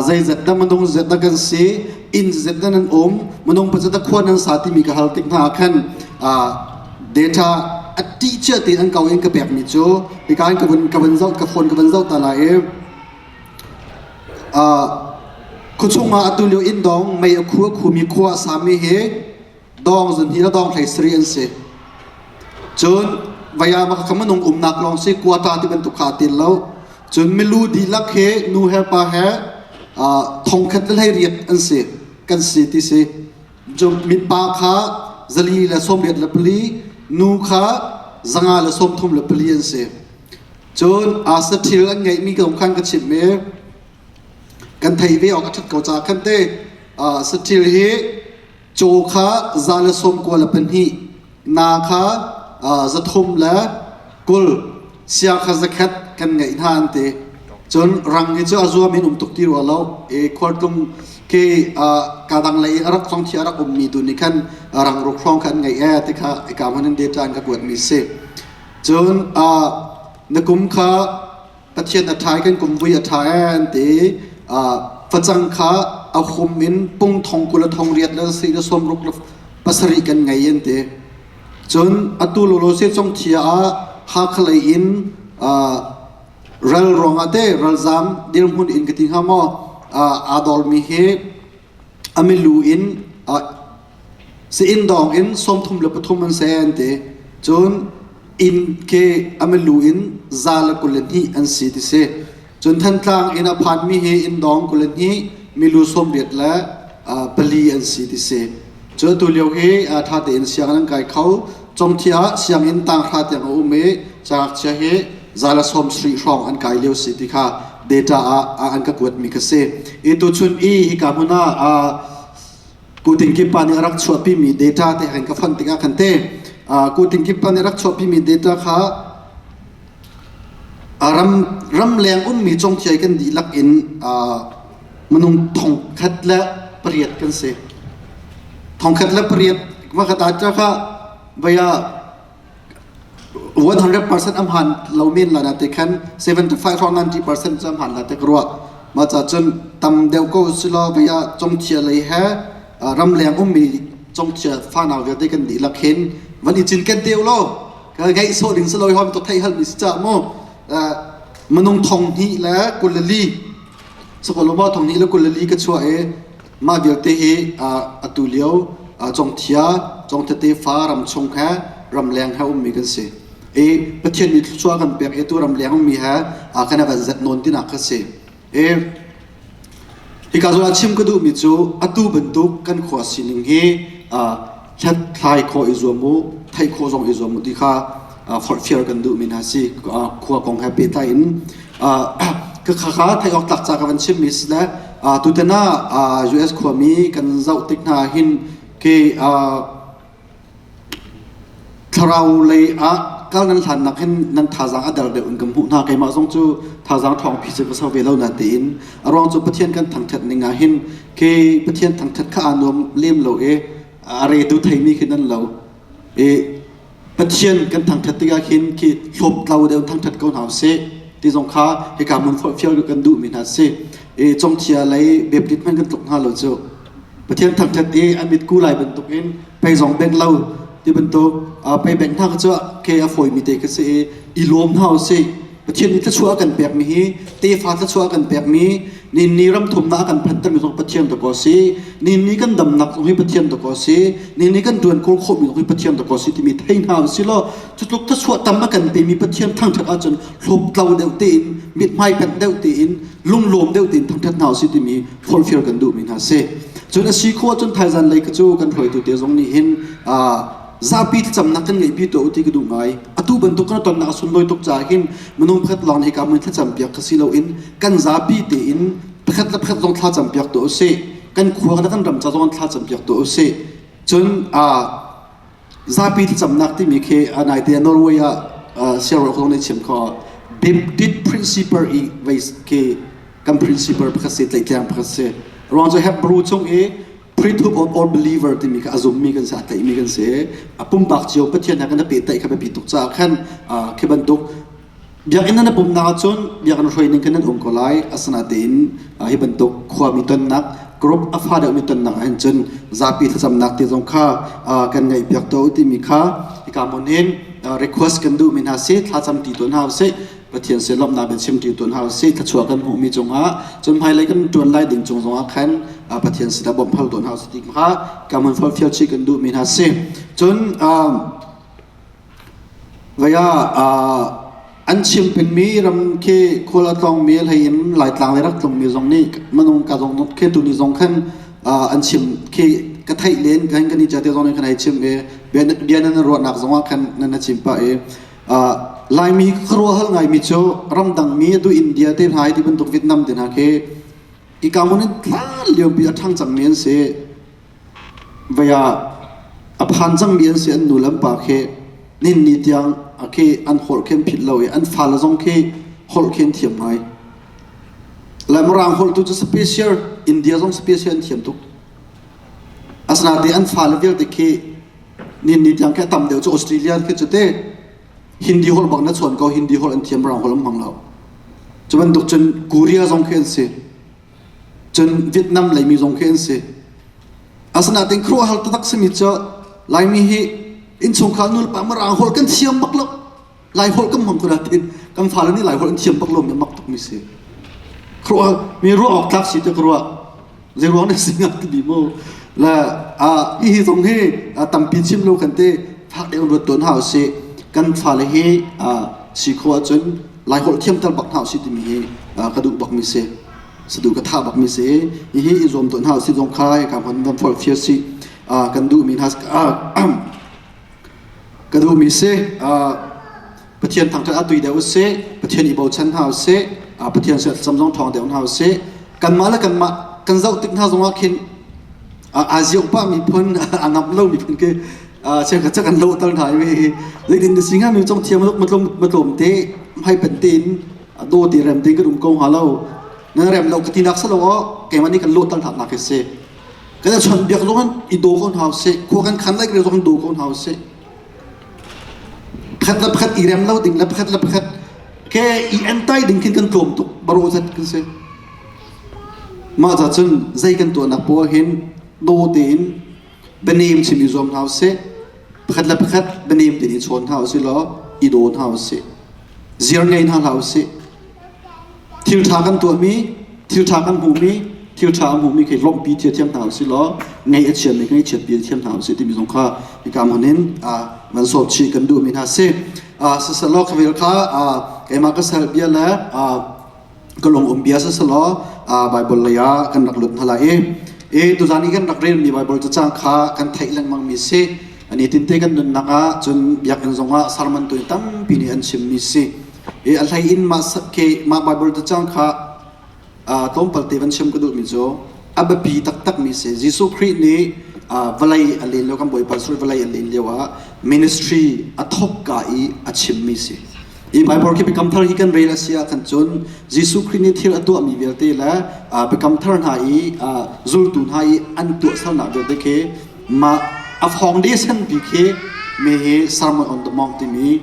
zeizat dah minung zat dah kan si, inn zat dah nan um, minung pazat dah khua nan sa timi ka hal tik hna ah khan data a ṭih cia tein an kau in ka pekmi cu hika in ka vun zoh ka phone ka vun zoh ta lai i Khuachung ah atu lio inn dong mei a khu a khumi khua a sami hi dong zun hi le dong hlei sarih an si. Cun vaya ma kha minung umnak lawng si quata ti bantuk kha a til lo. Cun milu dihlak hi nu he pa he thongkhat le hlei riat an si kan si ti si. Cun mipa kha 434, nu kha 534 an si. Cun saṭhil an ngeihmi kong khan ka chimh i kan thei ve awk a ṭhat ko caah khan te saṭhil hi caw kha 192, na kha 320, sia kha 100 kan ngeih hna an ti. Cun rang hi cu a zuam in um tuk ti rua lo. I khualtlung khi ka dang lei a rak thong thi a rak ummi tu nih khan rang ruk hrawng kha an ngeih ee ti kha ika hman in data an ka kuatmi si. Cun na kum kha Pathian a ṭha i kan kum vui a ṭha ee an ti. Facang kha a hum in pung thong 20 le thong riat le si le sawm ruk le pasarih kan ngei an ti. Cun atu lawlaw se congthia ah Hakha lei in ral ruangah te ralzaam dirhmun in ka ti hnga maw aa dawlmi hi a milu in Si-inn dawng in 33 an si an ti. Cun inn khi a milu in 122 an si ti si. Cun Thantlang inn a phanmi hi inn dawng 22, milu 84 le pali an si ti si. Cun atu lio hi ṭha tein sianginn an kai kho. Congthia ah sianginn tanghra tiang a um i cangakchia hi 170 hrawng an kai lio si ti kha data ah an ka kuatmi kha si. I tuchun i hika hmun ah Kutingkip pa nih a rak chuahpimi data te han ka fonh tikah khan te kutingkip pa nih a rak chuahpimi data kha ram ramleng ummi congthiai kan dihlak in minung 1008 kan si. 1008 makhat ah kha vaya 100% am han lo men la na te khan 75 or 90% cu am han la te ka ruah ma cha cun tam deuh ko silo via congthia lei he ramleng ummi congthia fanau vialte kan dihlak hin van i cinken te lo ka ngeih sawh ding si lo hom to theih hal mi si cha mu minung 2024 sakoloma 2024 ka chuah i mah vialte hi atu lio congthia congthate fa ram chung he ramleng he ummi kan si i Pathian nih thluachuah kan pek i tu ramleng ummi he kan van zet nawn tinak kha si i hika zawn ah chim ka duhmi cu atu bantuk kan khua sining hi hlathlai khawh i zuam u theih khawh zong i zuam u ti kha forhfial kan duhmi hna si khua kong he pehtlai in ka kha theih awk tlak ca ka van chimmi si le tutan ah US khuami kan zoh tik hna hin ke thlarau lei ah. kal nan hlan nak hin nan thazaang a der deuh in kan hmuh hna. Keimah zong cu thazaang ṭhawng phi cu ka so ve lo na tiin. A ruang cu Pathian kan thangṭhat ning ah hin ke Pathian thangṭhat kha aa nuam lem lo i a re tu theimi khi nan lo. I Pathian kan thangṭhat tikah khin khi hlawptlo deuh thangṭhat ko hna usih ti zong kha hika hmun forhfial kan duhmi hna si. I congthia lei beptit hmanh kan tluk hna lo cu. Pathian thangṭhat i a mitku lai bantukin pei zong bengh lo ti bantuk pei bengh hna kha cu ke a fawimi te kha si i i lawm hna usih. Pathian nih thluachuah a kan pekmi hi tefa thluachuah a kan pekmi ni ram thumnak a kan phantermi zong Pathian dakaw a si. Ni kan damnak zong hi Pathian dakaw a si. Ni kan ṭuan kawl khawhmi zong hi Pathian dakaw a si timi thei hna usih law cu tluk thluachuah tam a kan pemi Pathian thangṭhat ahcun hlawptlo deuh tein mithmai panh deuh tein lunglawm deuh tein thangṭhat hna usih timi forhfial kan duhmi hna si. Cun a si khawh ahcun thaizan lei kha cu kan hruaitu te zong nih hin zapi thlacamnak kan ngeihpi tuah u ti ka duh ngai. Atu bantuk kan tonnak a sunlawi tuk caah hin minung pakhat lawng nih hika hmun thlacam piak kha si loin kan zapi tein pakhat le pakhat zong thlacam piak tuah usih. Kan khua le kan ram ca zong thlacam piak tuah usih. Cun zapi thlacamnak timi khi naite Norway ah siangruak zong nih chim kho Baptist principle i vei khi kan principle pakhat si tlaihtleng pakhat si. Ruang cu Hebrew chung i priesthood of all believer timi kha a zummi kan si a tlaihmi kan si. A pumpak cio Pathian he kan i pehtlaih kha biapi tuk caah khan khi bantuk biakinn nan pumnak ahcun biakinn hruai ning khan nan um ko lai. Asinain hi bantuk khuami tonnak group a fa deuhmi tonnak ahhin cun zapi thlacamnak te zong kha kan ngaih piak to timi kha hika hmun hin request kan duhmi hna si thlacam ti tawn hna usih. Pathian sin lawmhnak in chimṭi tawn hna usih. Thluachuah kan hmuhmi cungah cun hmailei kan ṭuan lai ding cung zongah khan Pathian sinah bawmh hal tawn hna usih ti kha ka hmun forhfial chih kan duhmi hna si. Cun vei ah an chim pengmi ram khi khual a tlawngmi hlei in Laitlang le rak tlungmi zong nih minung ka zong khi tuni zong khan an chim khi ka theih len kan kan i te zong nih kan hei chim i bia nan ruahnak zongah khan nan chim pah i Laimi khuaruahhal ngaimi cu ramdangmi atu India te hna ti bantuk Vietnam te hna khi ika hmun in hlan liopi a ṭhang cangmi an si. Vei ah a phan cangmi an si an nu le an pa khi nin ni tiang khi an holh khi an philh lo i an fale zong khi holh khi an thiam ngai. Le Mirang holh tu cu special India zong special an thiam tuk. Asinain an fale vialte khi nin ni tiang khi a tam deuh cu Australia khi cu te Hindi holh bak na chawn ko Hindi holh an thiam rang holh an hmang lo. Cu bantuk cun Korea zong khi an si. Cun Vietnam leimi zong khi an si. Asinain khuaruahhar taktak simi cu Laimi hi innchungkhar nu le pa Mirang holh kan thiam bak lo. Lai holh kan hmang ko nain kan fale nih Lai holh an thiam bak lo mi mak tukmi si. Khuaruah mi ruah awk tlak si te ka ruah. Zei ruang na si nga ti mu. La a hi zong hi tampi chim lo kan te fak deuh ruat tawn hau si. Kan fale hi si kho ahcun Lai holh thiam tal bak hna usih timi hi ka duh bakmi si. Sadu ka tha bakmi si. Hihi i zuam tawn hna usih zong kha ka hman van forh fial si. Kan duhmi hna ka duhmi si. Pathian thangṭhat ah tui deuh usih. Pathian i bochan hna usih. Pathian sin thlacam zong ṭhawng deuh hna usih. Kanmah le kanmah kan zoh tik hna zongah khin aa ziak pah miphun a ngamh lo miphun khi cheukhat cu kan lawhter hna i zeitin na si hnga mi cong thiam matlawm matlawm te hmai pen tein daw te rem tein kan um ko hnga lo nan rem lo ka tinak salo aw keimah nih kan lawhter hna nak hi si kan chon biak zong i daw ko hna usih khua kan khan lai zong daw ko hna usih pakhat le pakhat i rem lo ding le pakhat le pakhat ke i entai ding khin kan tlawm tuk baro zat kan si mah ca cun zei kan tuahnak poah hin daw tein bianem chim i zuam hna usih. Pakhat le pakhat bianem tein i chawn hna usih law i daw hna usih. Ziar ngei hna hlah usih. Thil ṭha kan tuahmi, thil ṭha kan hmuhmi, thil ṭha a hmuhmi khi lawmhpi thiamthiam hna usih law ngaih a chiatmi khi ngaihchiatpi thiam hna usih timi zong kha hika hmun in van sawt chih kan duhmi hna si. Siselaw khavel kha keimah ka sal bia le ka lung um bia siselaw Bible lei ah kan rak lut hna lai i e tuzan i kan rak relmi Bible cacang kha kan theih lengmang mi si. Ani tinte kan nunnak ah cun biakinn zongah sermon tu tampi nih an chimmi si. E a hlei in mah ke mah Bible cacang kha tlawmpal te van chim ka duhmi cu a biapi taktakmi si. Jesuh Khrih nih Vawlei a len lio kan Bawipa Jesuh vawlei a len lio ah ministry a thawk ka i a chimmi si. Hi Bible khi Biakam Thar hi kan rel a si ah khan cun Jesuh Khrih nih thil a tuahmi vialte le Biakam Thar hna i zultu hna i an tuahsernak vialte khi mah a foundation bik hi mi hi Sermon on the Mount timi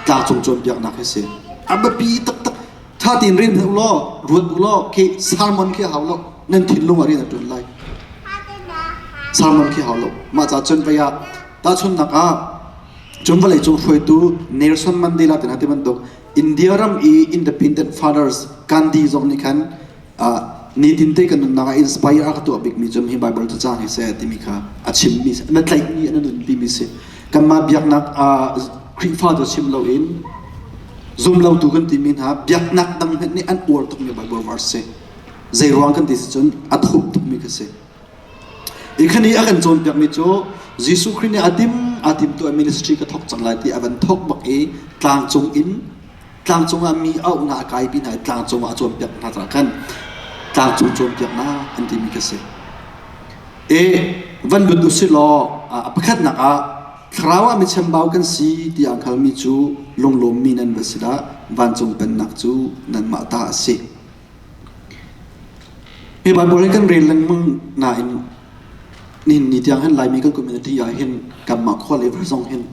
tlangcung cawnpiaknak hi si. A biapi taktak. Tha tein rel hmanh u law, ruat u law, khi sermon khi a hau lo. Nan thinlung ah rian a ṭuan lai. Sermon khi hau lo. Mah ca cun vei ah tahchunhnak ah Cun vawleicung hruaitu Nelson Mandela te hna ti bantuk India ram i independent fathers Gandhi zong nih khan nitin te kan nunnak ah inspire a ka tuah bikmi cu hi Bible cacang hi seh timi kha a chimmi na tlaihmi na nunpimi si. Kanmah biaknak Khrihfa cu chim loin zumlotu kan timi hna biaknak dang hmanh nih an uar tukmi Bible verse si. Zei ruang kan ti si cun a thup tukmi kha si. Hi khan i a kan cawnpiakmi cu Jesuh Khrih nih a tim aa timtuah ministry ka thawk cang lai ti a van thawk bak i tlangcung in tlangcung ah mi auhnak a kaipi hna i tlangcung ah a cawnpiak hna caah khan tlangcung cawnpiaknak an timi kha si. E van lut usih law a pakhatnak ah thlarau ah mi chambau kan si ti aa hngalmi cu lunglawmmi nan va si dah vancung pennak cu nanmah ta a si. Hi Baibal hi kan rel lengmang nain nihin ni tiang hin Laimi kan community ah hin kanmah khua le zong hin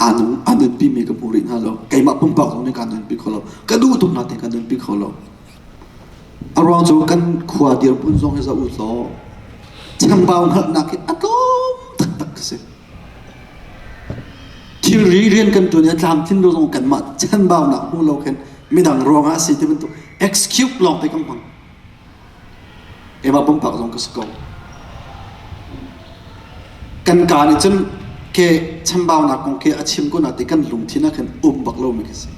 aa nun aa nunpimi ka hmu rih hna lo. Keimah pumpak zong nih kaa nunpi kho lo. Ka duh tuk nain ka nunpi kho lo. A ruang cu kan khua dirhmun zong hi zoh u law chambau hngalhnak hi a tlawm taktak a si. Thilri rian kan ṭuan i a tlamtlin lo zong kanmah chanbaunak hmu lo khin midang ruangah a si ti bantuk excuse lawng te kan hmang. Keimah pumpak zong ka si ko. Kan kaa nih cun ke chambaunak kong khi a chim ko na ti kan lungthin ah khin um bak lomi khi si.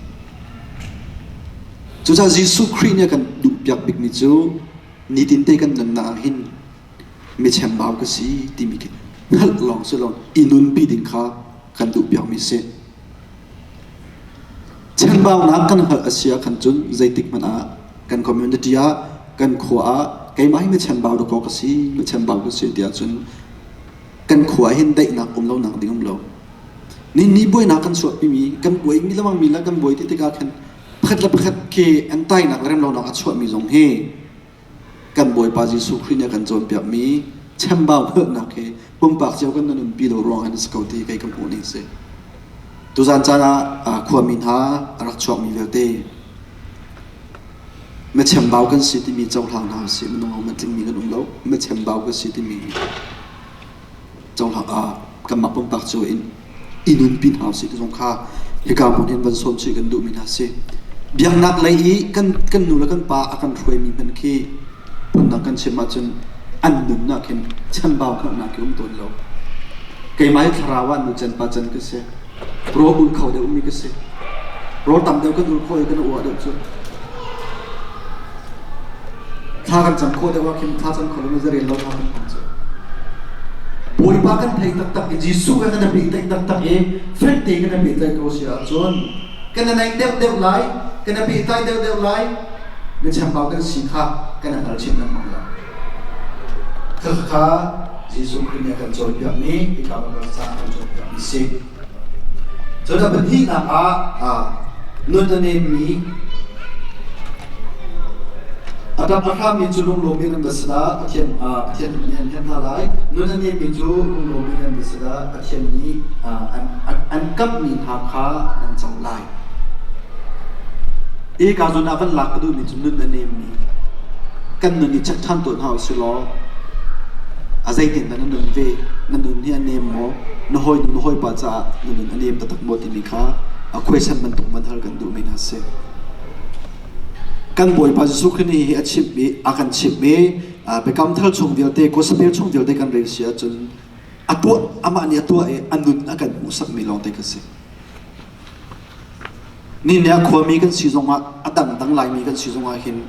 Cucaah Jesuh Khrih nih a kan duhpiak bikmi cu nitinte kan nunnak ah hin mi chambau ka si timi khi hngalh lawng si lo i nunpi ding kha kan duhpiakmi si. Chambaunak kan hngalh a si ah khan cun zeitik hmanh ah kan community ah kan khua ah keimah hi mi chambau dakaw ka si mi chambau ka si tiah cun kan khua hin daihnak um lonak ding um lo. Ni ni buainak kan chuahpimi kan buai mi lamang mi le kan buai ti tikah khan pakhat le pakhat khi an tainak le remlonak a chuahmi zong hi kan Bawipa Jesuh Khrih nih a kan cawnpiakmi chambau hngalhnak hi pumpak cio kan nunpi lo ruang in a si ko ti kei ka hmuh ning si. Tuzan caan ah khuami hna a rak chuakmi vialte mi chambau kan si timi cohlang hna usih minung ho tlingmi kan um lo mi chambau kan si timi cohlang ah kanmah pumpak cio in i nunpi hna usih ti zong kha hika hmun hin van sawm chih kan duhmi hna si. Biaknak lei i kan kan nu le kan pa a kan hruaimi hmanh khi phundang kan chim ahcun an nunnak hin chambau hngalhnak khi um tawn lo. Keimah hi thlarau ah nu can pa can ka si. Rawl ul kho deuh mi ka si. Rawl tam deuh kan ul khawh i kan uah deuh cu. Thla kan cam khawh deuh ah khin thla cam kho lo zarel lo thla kan hmang cu. Bawipa kan thei taktak i Jesuh kan kan pehtlaih taktak i fek tein kan pehtlaih ko si ahcun kan naih deuh deuh lai, kan pehtlai deuh deuh lai, na chambau kan si kha kan hngal chin lengmang lai. Khakha Jesuh Khrih nih a kan cawnpiakmi, hika kan ca a kan cawnpiakmi si. Cun a pahnihnak ah nun a nemmi a ṭap a hrammi cu lunglawm in an va si dah Pathian Pathian nih an hnem hna lai. Nun a nemmi cu lunglawm in an va si dah Pathian nih an kamhmi hna kha nan co lai. Hika zawn ah van lak ka duhmi cu nun a nemmi kan nun i check ṭhan tawn hna usih law a zeitindah na nun ve na nun hi a nem maw na hawinu na hawipa caah na nun a nem taktak maw timi kha a khuaisan bantuk man hal kan duhmi hna si. Kan Bawipa Jesuh Khrih nih hi a chimh i a kan chimh i Biakam Thar chung vialte Gospel chung vialte kan rel si ahcun a tuah amah nih a tuah i a nun a kan hmuhsakmi lawngte kha si. Ni nih a khuami kan si zongah a dangdang Laimi kan si zongah hin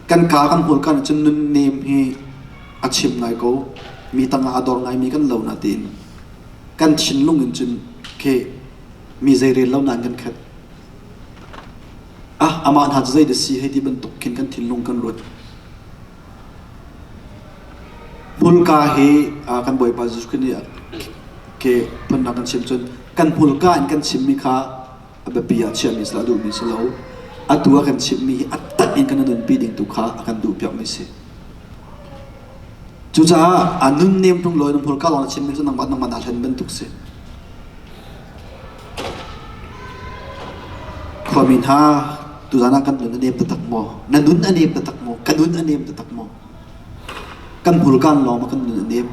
kan kaa kan hmurka nih cun nunnem hi a chim ngai ko mi tangah a dor ngaimi kan lo na tiin kan thinlung in cun khi mi zeirel lo nain kan khat ah amah hna cu zei dah si hei ti bantuk khin kan thinlung kan ruat. Hmulka hi kan Bawipa Jesuh Khrih nih ke phundang kan chim cun kan hmulka in kan chimmi kha a biapi ah chiahmi si lo, a duhmi si lo. Atu a kan chimhmi hi a tak in kan nunpi ding tu kha a kan duhpiakmi si. Cucaah a nunnem tung law in hmurka lawng na chimmi cu nangmah nangmah naa hlen bantuk si. Khuami hna, tuzaan ah kan nun a nem taktak maw? Na nun a nem taktak maw? Ka nun a nem taktak maw? Kan hmurkaan lawng ma kan nun a nem?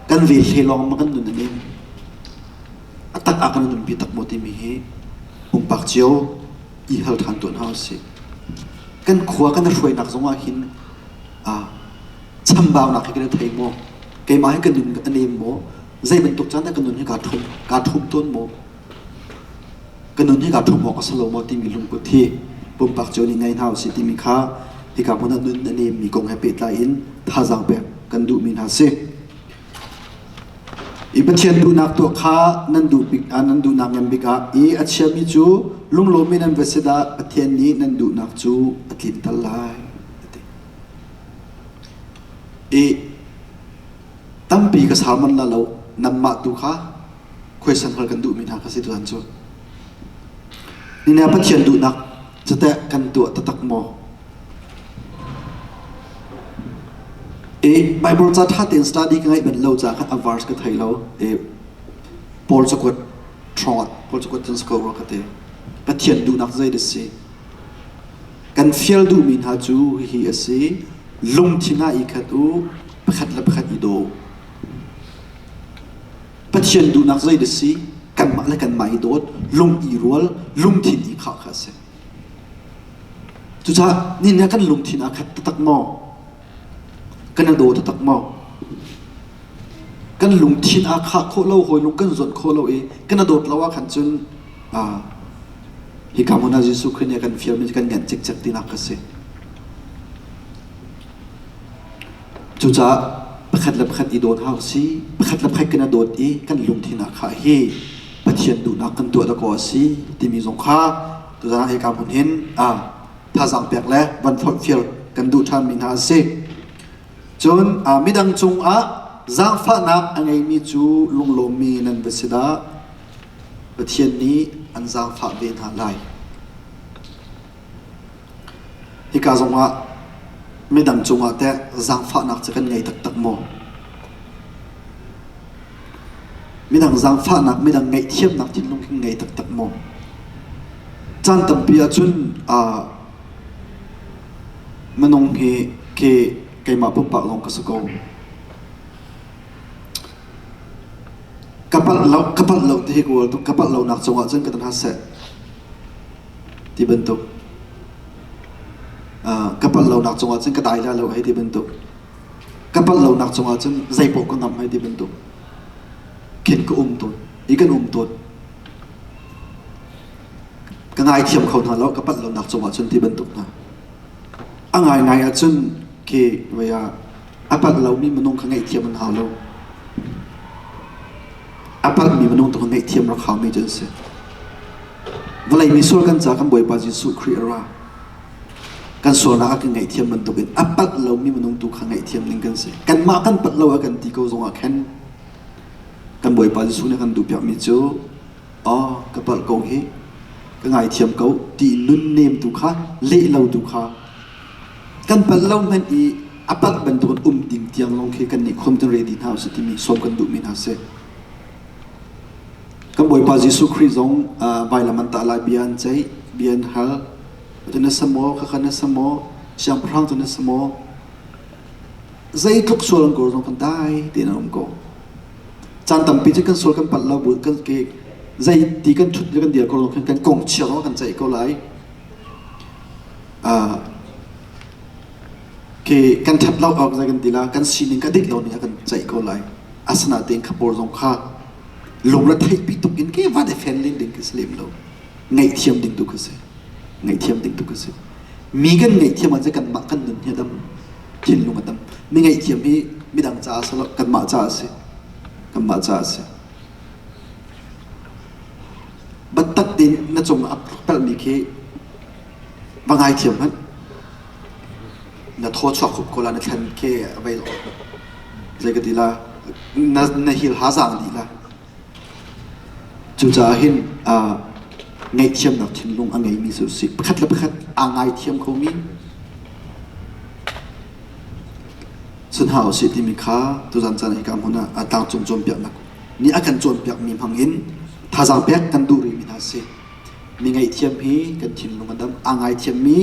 Kan velhle lawng ma kan nun a nem? A tak ah kan nunpi tak maw timi hi pumpak cio i hal ṭhan tuah hna usih. Kan khua kan hruainak zongah hin chambaunak hi kan i thei maw? Keimah hi ka nun a nem maw? Zei bantuk caan dah ka nun hi kaa ṭhum? Kaa ṭhum tawn maw? Ka nun hi kaa ṭhum awk a si lo maw timi lungput hi pumpak cio nih ngei hna usih timi kha hika hmun ah nun a nemmi kong he pehtlai in thazaang pek kan duhmi hna si. I Pathian duhnak tuah kha nan duh bik ah nan duhnak ngan bik ah i a chiami cu lunglawm in nan va si dah Pathian nih nan duhnak cu a tlinter lai. A ti. I tampi ka sau man la lo nanmah tu kha khuaisan hal kan duhmi hna kha si tutan cu. Nina Pathian duhnak cu teh kan tuah taktak maw? I Bible ca ṭha tein study ka ngeih bal lo caah khan a verse ka thei lo. I Paul cakuat ṭhawng Paul cakuat cun si ko rua ka ti. Pathian duhnak zei dah si? Kan fial duhmi hna cu hihi a si. Lungthin ah i khat u, pakhat le pakhat i daw. Pathian duhnak zei dah si? Kanmah le kanmah i dawt, lung i rual, lungthin i khah kha a si. Cucaah nihin ah kan lungthin aa khat taktak maw? Kan i daw taktak maw? Kan lungthin aa khah khawh lo, hawi lung kan zawnh khawh lo i kan i dawt lo ah khan cun hika hmun ah Jesuh Khrih nih a kan fialmi cu kan ngenh cikcek tinak kha si. Cucaah pakhat le pakhat i dawt hau si, pakhat le pakhat kan i dawt i kan lungthin aa khah hi Pathian duhnak kan tuah dakaw a si timi zong kha tuzaan ah hika hmun hin thazaang pek le van forhfial kan duh ṭhanmi hna a si. Cun midang cungah zaangfahnak a ngeimi cu lunglawmmi nan va si dah. Pathian nih an zaangfah ve hna lai. Hika zongah midang cungah teh zaangfahnak cu kan ngei taktak maw? Midang zaangfahnak, midang ngaihthiamnak thinlung kan ngei taktak maw? Caan tampi ahcun minung hi khi keimah pumpak lawng ka si ko. Ka palh lo, ka palh lo ti hi ka uar tuk. Ka palh lonak cungah cun ka hna seh ti bantuk. Ka palh lonak cungah cun ka dai lai lo hei ti bantuk. Ka palh lonak cungah cun zeipaoh ka ngamh hei ti bantuk khin ka um tawn. I kan um tawn. Ka ngaithiam kho hna lo ka palh lonak cungah cun ti bantuk hna. A ngaingai ahcun khi vei ah a palh lomi minung kha ngaihthiam an hau lo. A palhmi minung tu kha ngaihthiam rak haumi cu an si. Vawlei mi sual kan ca kan Bawipa Jesuh Khrih a ra. Kan sualnak a kan ngaihthiam bantukin a palh lomi minung tu kha ngaihthiam ding kan si. Kanmah kan palh lo a kan ti ko zongah khan kan Bawipa Jesuh nih a kan duhpiakmi cu aw ka palh ko hi ka ngaithiam ko ti nunnem tu kha leh lo tu kha kan palh lo hmanh i a palh bantukin um ding tiang lawng khi kan nih khom kan ready hna usih timi sawm kan duhmi hna si. Kan Bawipa Jesuh Khrih zong vailam an tah lai bia an ceih, bia an hal. Cu na sa maw, khakha na sa maw, siangpahrang cu na sa maw? Zeitluk sual an kawl zong kan dai tein an um ko. Caan tampi cu kan sual kan palh lo bu kan ke zei ti kan ṭhut le kan dir ko zong khin kan kong chia zong kan ceih ko lai. Ke kan ṭhat lo awk zei kan ti la, kan sining ka dik lo ning a kan ceih ko lai. Asinain kha pawl zong kha lungretheihpi tuk in ke van i fen len ding khi si lem lo. Ngaihthiam ding tu khi si. Ngaihthiam ding tu khi si. Mi kan ngaihthiam ahcun kanmah kan nun hi a dam. Thinlung a dam. Mi ngaihthiam hi midang caah si lo, kanmah caah a si. Kanmah caah a si. Biatak tein na cung ah a palhmi khi va ngaithiam hmanh. Na thaw chuak khup ko la na thlen khi a vei lo. Zei ka ti la na na hil ha zaang dih la. Cucaah hin ngaihthiamnak thinlung a ngeimi cu si. Pakhat le pakhat aa ngaithiam khomi si hna usih timi kha tuzan caan hika hmun ah tlangcung cawnpiaknak nih a kan cawnpiakmi hmang in thazaang pek kan duh rihmi hna si. Mi ngaihthiam hi kan thinlung a dam. Aa ngaithiammi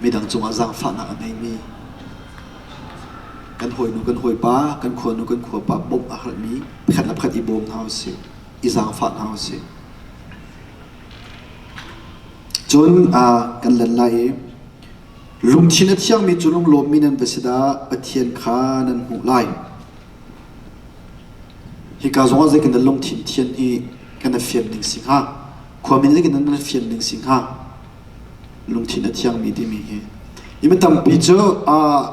midang cungah zaangfahnak a ngeimi kan hawinu kan hawipa, kan khuanu kan khuapa bawmh a halmi pakhat le pakhat i bawm hna usih, i zaangfah hna usih. Cun kan len lai i lungthin a thiangmi cu lunglawmmi nan va si dah Pathian kha nan hmuh lai. Hika zongah zei kan lungthin thian hi kan i fian ding si hnga? Khuamin zei kan nan fian ding si hnga? Lungthin a thiangmi timi hi. Hi mi tampi cu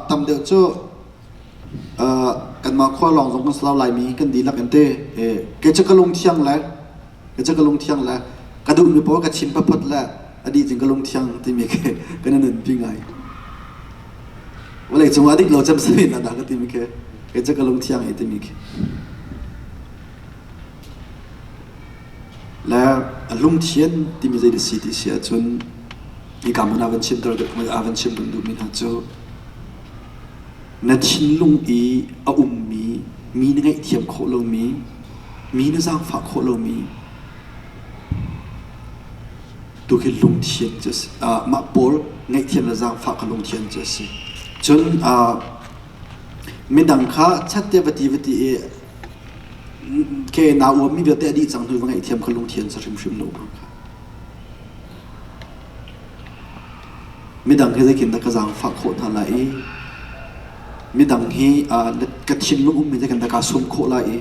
tam deuh cu kanmah khua lawng zong kan si lo Laimi kan dihlak in te kei cu ka lungthiang le kei cu ka lungthiang le ka duhmi pawl ka chim phaphat le a dih cun ka lungthiang timi khi kan i nunpi ngai. Vawlei cung ah dik lo cem si na dah ka timi khi kei cu ka lungthiang i timi khi. Le a lungthian timi zei si ti si ahcun hika hmun ah van chimter ah van chim kan duhmi hna cu na thinlung i a ummi mi na ngaihthiam khawh lomi mi na zaangfah khawh lomi tu khi lungthian cu a si. Mah pawl ngaihthiam le zaangfah kha lungthian cu a si. Cun midang kha chat te va ti va ti i ke naa uammi vialte a dih cang hnu va ngaihthiam kha lungthian si hrimhrim lo bang kha. Midang hi zeitin dah ka zaangfah khawh hna lai i midang hi ka thinlung ummi zeitin dah kaa sum khawh lai i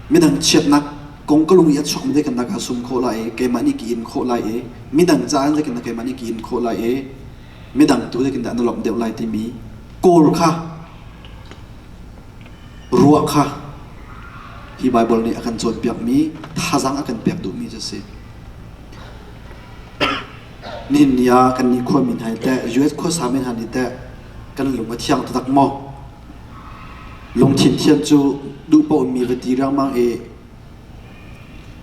midang chiatnak kong ka lung i a chuakmi zeitin dah kaa sum khawh lai i keimah nih ka in khawh lai i midang caah zeitin dah keimah nih ka in khawh lai i midang tu zeitin dah na lawmh deuh lai timi kawl kha ruah kha hi Baibal nih a kan cawnpiakmi thazaang a kan pek duhmi cu a si. Nihin ni ah kan nih khuami hna hi teh US khuasa mi hna nih teh kan lung a thiang taktak maw? Lungthin thian cu duh paoh mi va ti riangmang i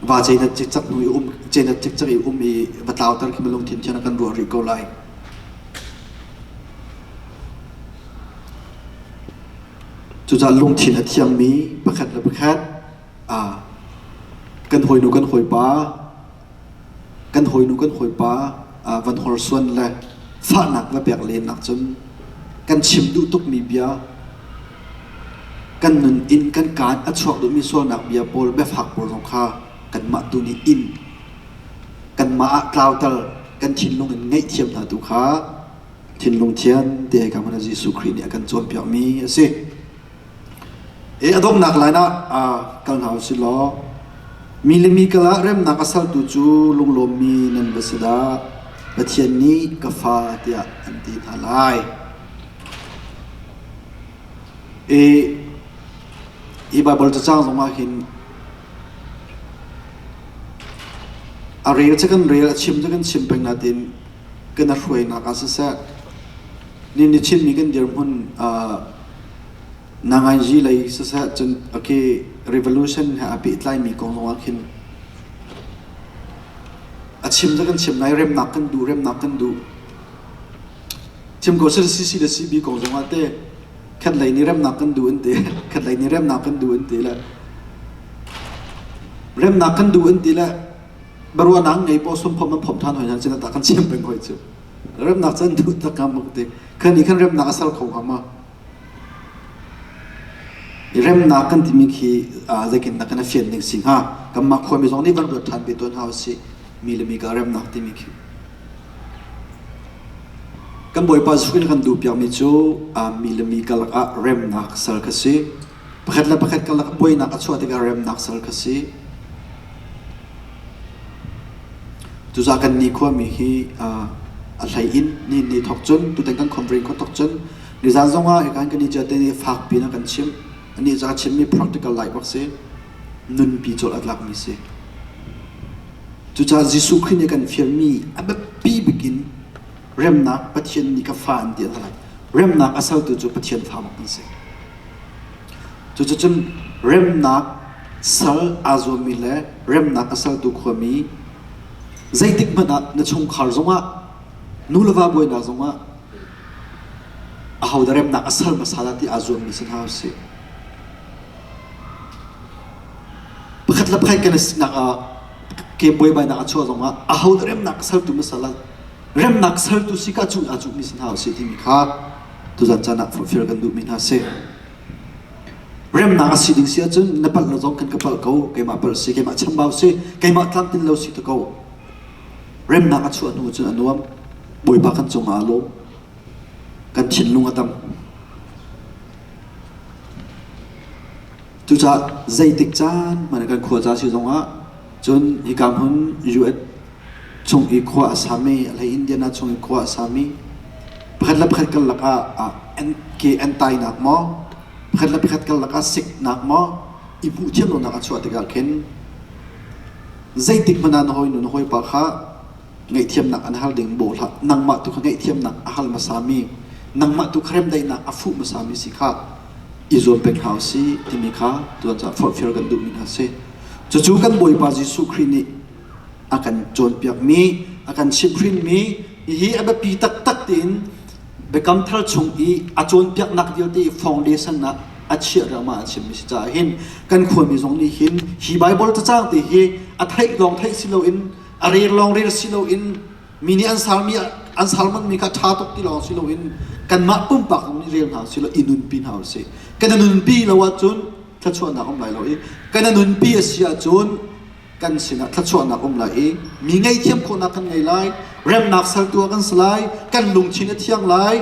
va ceinat cikcak hnu i um ceinat cikcak i um i va tlauter khi lungthin thian a kan ruah rih ko lai. Cucaah lungthin a thiangmi pakhat le pakhat kan hawinu kan hawipa kan hawinu kan hawipa van horsuan le fahnak va pek len nakcun kan chim duh tukmi bia kan nun in kan kaan a chuak duhmi sualnak bia pawl biafak pawl zong kha kanmah tu nih in kanmah ah tlauter kan thinlung in ngaihthiam hna tu kha thinlung thian te ka hmun Jesuh Khrih nih a kan cawnpiakmi a si. E a donghnak line ah kal hna usih law mi le mi kal ah remnak a saltu cu lunglawmmi nan va si dah Pathian nih ka fa tiah an ti hna lai. E hi Bible cacang zong ah hin a rel cu kan rel a chim cu kan chim peng natin kan a hruainak ah siseh ni ni Chinmi kan dirhmun nangainzi lei siseh cun okay revolution he a pehtlaimi kong zong ah khin a chim cu kan chim lai remnak kan duh remnak kan duh chim ko CC le CB kong zong ah te khat lei nih remnak kan duh an ti khat lei nih remnak kan duh an ti le remnak kan duh an ti le Baruanang ngei paw sum phom an phom than hoi nan cin ta kan chim peng hoi cu remnak chan duh tak ngam bak ti khan i khan remnak a sal kho hnga ma remnak kan timi khi zeikin nak kan fian ding si hnga kanmah khuami zong nih van ruat than ve tawn hau si mi le mi ka remnak timi khi kan bawipa Jesuh kan duh piakmi cu mi le mi karlak ah remnak sal kha si pakhat le pakhat karlak buainak a chuah tikah remnak sal kha si Cucaah kan ni khuami hi a hlei in ni ni thawk cun tutan kan conference kho thawk cun nizan zong ah hikan kan i te nih fak piin a kan chimh. Anih cu a chimmi practical life bak si. Nunpi cawlh a tlakmi si. Cucaah Jesuh Khrih nih kan fialmi a biapi bik in remnak Pathian nih ka fa an ti a lai. Remnak a sertu cu Pathian fa bak kan si. Cucun remnak sal aa zuammi le remnak a sertu khuami zeitik hmanh ah na chungkhar zongah nu le va buainak zongah ahodah remnak a ser hmasa dah ti aa zuammi si hna usih. Pakhat le pakhat kan i siknak ah ke buaibainak a chuah zongah ahodah remnak a sertu hmasa lah remnak sertu si ka cuh aa cuhmi si hna usih timi kha tuzan caan ah forhfial kan duhmi hna si. Remnak a si ding si ahcun na palh lo zong kan ka palh ko, keimah palh si, keimah chambau si, keimah tlamtlin lo si te ko. Remnak a chuah hnu cun a nuam. Bawipa kan cungah a lawm. Kan thinlung a dam. Cucaah zeitik caan hmanh kan khua ca si zongah cun hika hmun US chung i khua a sami, a hlei Indiana chung i khua a sami pakhat le pakhat karlak ah ke an tainak maw, pakhat le pakhat karlak ah siknak maw, i hmuh thiam lonak a chuah tikah khin zeitik hmanh ah na hawinu na hawipa kha ngaihthiamnak an hal ding bawh hlah nangmah tu kha ngaihthiamnak a hal hmasami nangmah tu kha remdaihnak a fuh hmasami si kha i zuam peng hna usih timi kha tuan caah forhfial kan duhmi hna si cucu kan Bawipa Jesuh Khrih nih a kan cawnpiakmi a kan chimhhrinmi hihi a biapi taktak tiin Biakam Thar chung i a cawnpiaknak vialte foundation ah a chiah riangmang a chimmi si caah hin kan khuami zong nih hin hi Bible cacang te hi a theih lawng theih si loin a rel lawng rel si loin mi nih an salmi an salmanmi kha ṭha tuk ti lawng si loin kanmah pumpak zong nih rel hna usih law i nunpi hna usih. Kan i nunpi lo ahcun thluachuahnak um lai lo i kan i nunpi a si ahcun kan sinah thluachuahnak um lai i mi ngaihthiam khawhnak kan ngei lai, remnak sertu ah kan si lai, kan lungthin a thiang lai,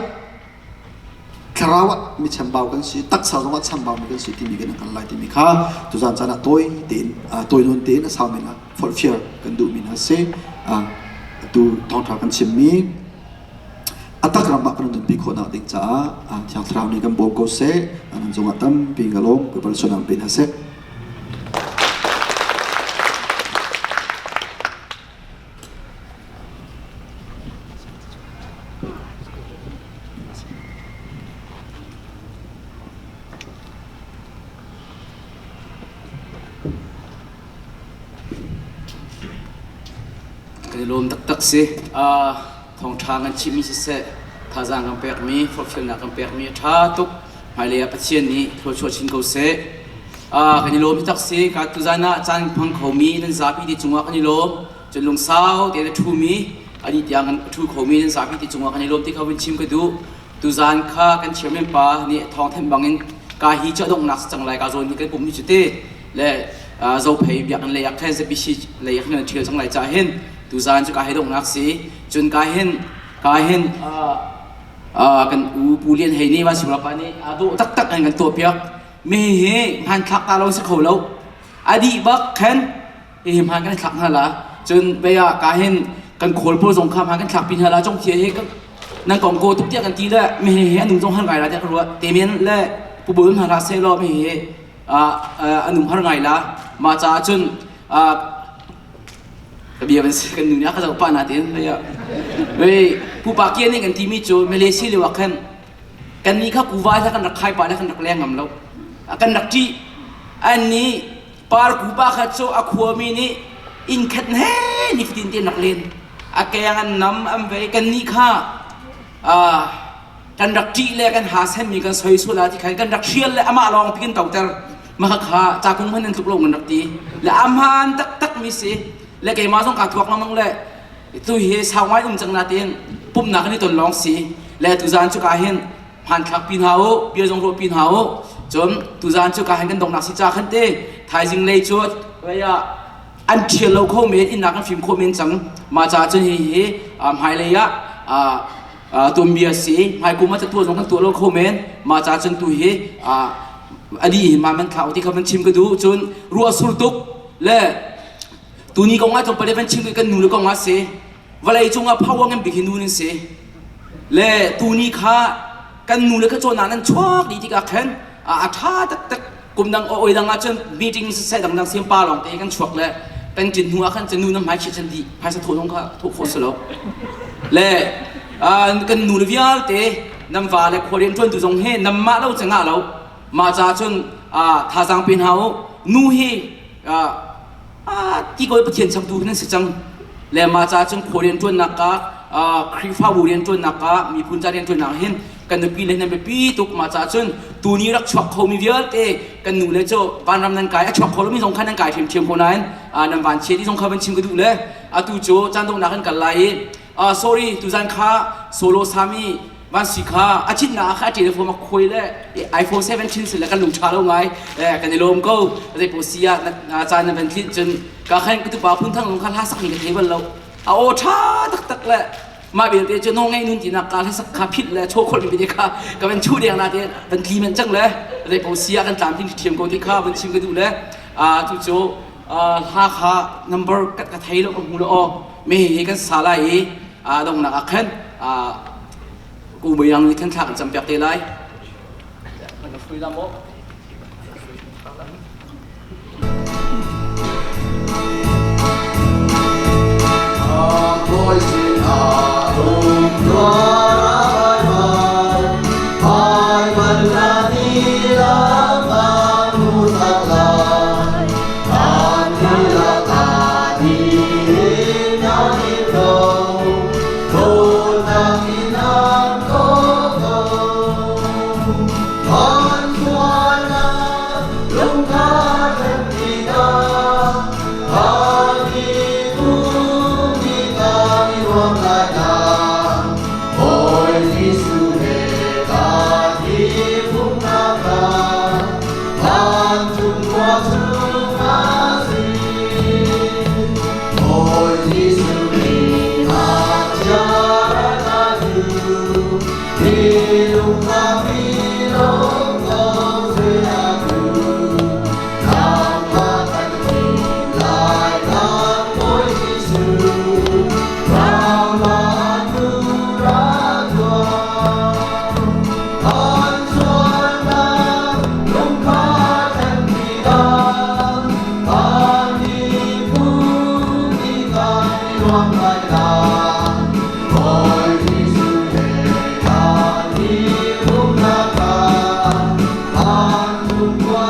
thlarau ah mi chambau kan si, taksa zongah chambau mi kan si timi kan hngal lai timi kha tuzan caan ah tawi tein tawi nawn tein a sau men ah forhfial kan duhmi hna si. Atu thawngṭha kan chimmi a tak ram ah kan nunpi khawhnak ding caah Thiang Thlarau nih kan bawm ko seh. Nan cungah tampi ka lawm. Bawipa suanak pe hna seh. Kan i lawm taktak si. Thawngṭha kan chimmi siseh, thazaang kan pekmi, forhfialnak kan pekmi a ṭha tuk. Hmailei ah Pathian nih thluachuah chin ko seh. Kan i lawm taktak si. Ka tuzan ah caan hmang khomi nan zapi te cungah kan i lawm. Cun lungsau tein a ṭhumi, a dih tiang a ṭhu khomi nan zapi te cungah kan i lawm ti kha vun chim ka duh. Tuzaan kha kan chairman pa nih thawngthanh bangin ka hi cu a donghnak si cang lai ka zawn hi kan pum hi cu ti le zophei biakinn lei ah khan ZBC lei ah khan kan ṭhial cang lai caah hin tuzaan cu ka hi donghnak si cun ka hin ka hin kan u Pu Lian Hei nih Van Sibrapa nih a dawh taktak in kan tuahpiak mi hi hmanthlak ta lo si kho lo a dih bak khan hihi hmaan kan i thlak hna la cun vei ah ka hin kan khawl pawl zong kha hmaan kan thlak pi hna la cong thia hi nan kong ko tuk tiah kan ti le mi hi an nung zong har ngai la tiah ka ruah te men le pu bul hna hlah seh law mi hi a nung har ngai la mah caah cun ka bia ban si kan nu nih a ka zoh pah na tin vei ah vei pupa kia nih kan ti mi cu Malaysia lio ah khan kan nih kha kuva kha kan rak khai pah le kan rak leng ngam lo kan rak ṭih an nih Parku pa kha cu a khuami nih inn khat he nifatin te nak len a keng an nam an vei kan nih kha kan rak ṭih le kan ha senmi kan soi sual ah ti khan kan rak hrial le amah lawng pi kan toter mah kha cakung hman an tluk lo kan rak ti le amhan taktak mi si le keimah zong kaa thuak lengmang le tu hi sau ngai um cang na tiin pumnak kan i ton lawng si le tuzan cu ka hin hmanthlak pi hna u bia zong ruah pi hna u cun tuzaan cu ka han kan donghnak si ca khan te thaizing lei cu ah an ṭhial lo kho men innak kan fim khawh men cang mah caah cun hi hi hmailei ah tuanbia si hmaikum ah tuah zong kan tuah lo kho men mah caah cun tu hi adi hi ma man thla ti kha van chim ka duh cun ruah sur tuk le tuni kong ah tlawmpal van chim kan nu le kong ah si vawlei cungah power ngan bik hi nu nan si le tuni kha kan nu le ka cawnah nan chuak dih tikah khan a ṭha taktak kum dang oi dang ah cun meeting siseh dangdang siam pa lawng te kan chuak le kan ṭin hnu ah khan cun nu nan hmai chih cun dih phaisa thawh zong kha thawh khawh si lo le kan nu le vialte Nan va le khua rianṭuantu zong hi nanmah lo cu ngah lo. Mah caah cun thazaang pe hna u. Nu hi ti ko Pathian changtu nan si cang. Le mah caah cun khua rianṭuannak ka Khrihfabu rianṭuannak ka miphun ca rianṭuannak hin kan nupi le nan biapi tuk. Mah caah cun tuni rak chuak khomi vialte kan nu le cu vanram nan kai a chuak kho lomi zong kha nan kai ṭhiamṭhiam ko nain nan van chia ti zong kha van chim ka duh le atu cu caan donghnak kan kal lai i sorry tuzan kha solo sami van si kha a citnak kha a telephone a khuai le iPhone 17 si le kan lung ṭha lo ngai kan i lawm ko. Zei po si ah caan na van tlinh cun ka khan ka tupa phun thang lung kha hla sak mi ka thei bal lo, a aw ṭha taktak le mah belte cu naw ngei nun tinak ka hlasak kha phit le chaw kholh mi te kha ka van chu deng na te van tli men cang le zei po si ah kan tlam ting thiam ko ti kha van chim ka duh le tu cu hla kha number ka thei lo, ka hmu lo aw me hi kan sa lai i dongnak ah khan ku bayang ni khan thla kan cam piak te lai. Bawi sinah um tuar ai ai bal na ni lam ang mu tak lai an ni la ka ni na ni lo dawtnak in an ko ko an sualnak lungkha then tikah ani pumi ka mi ruam lai na Bawi Jesuh he kan i pumnak ka vancung khua chung a si. Bawi Jesuh nih a chiah na cu mi lungkha mi lawm ko se a tu. Nangmah kan thim lai kan Bawi Jesuh, nangmah tu ra tuah. An sualnak lungkha then tikah, kan i pum i kan i nuam lai la. Bawi Jesuh he kan i pumnak ah, vancung khua.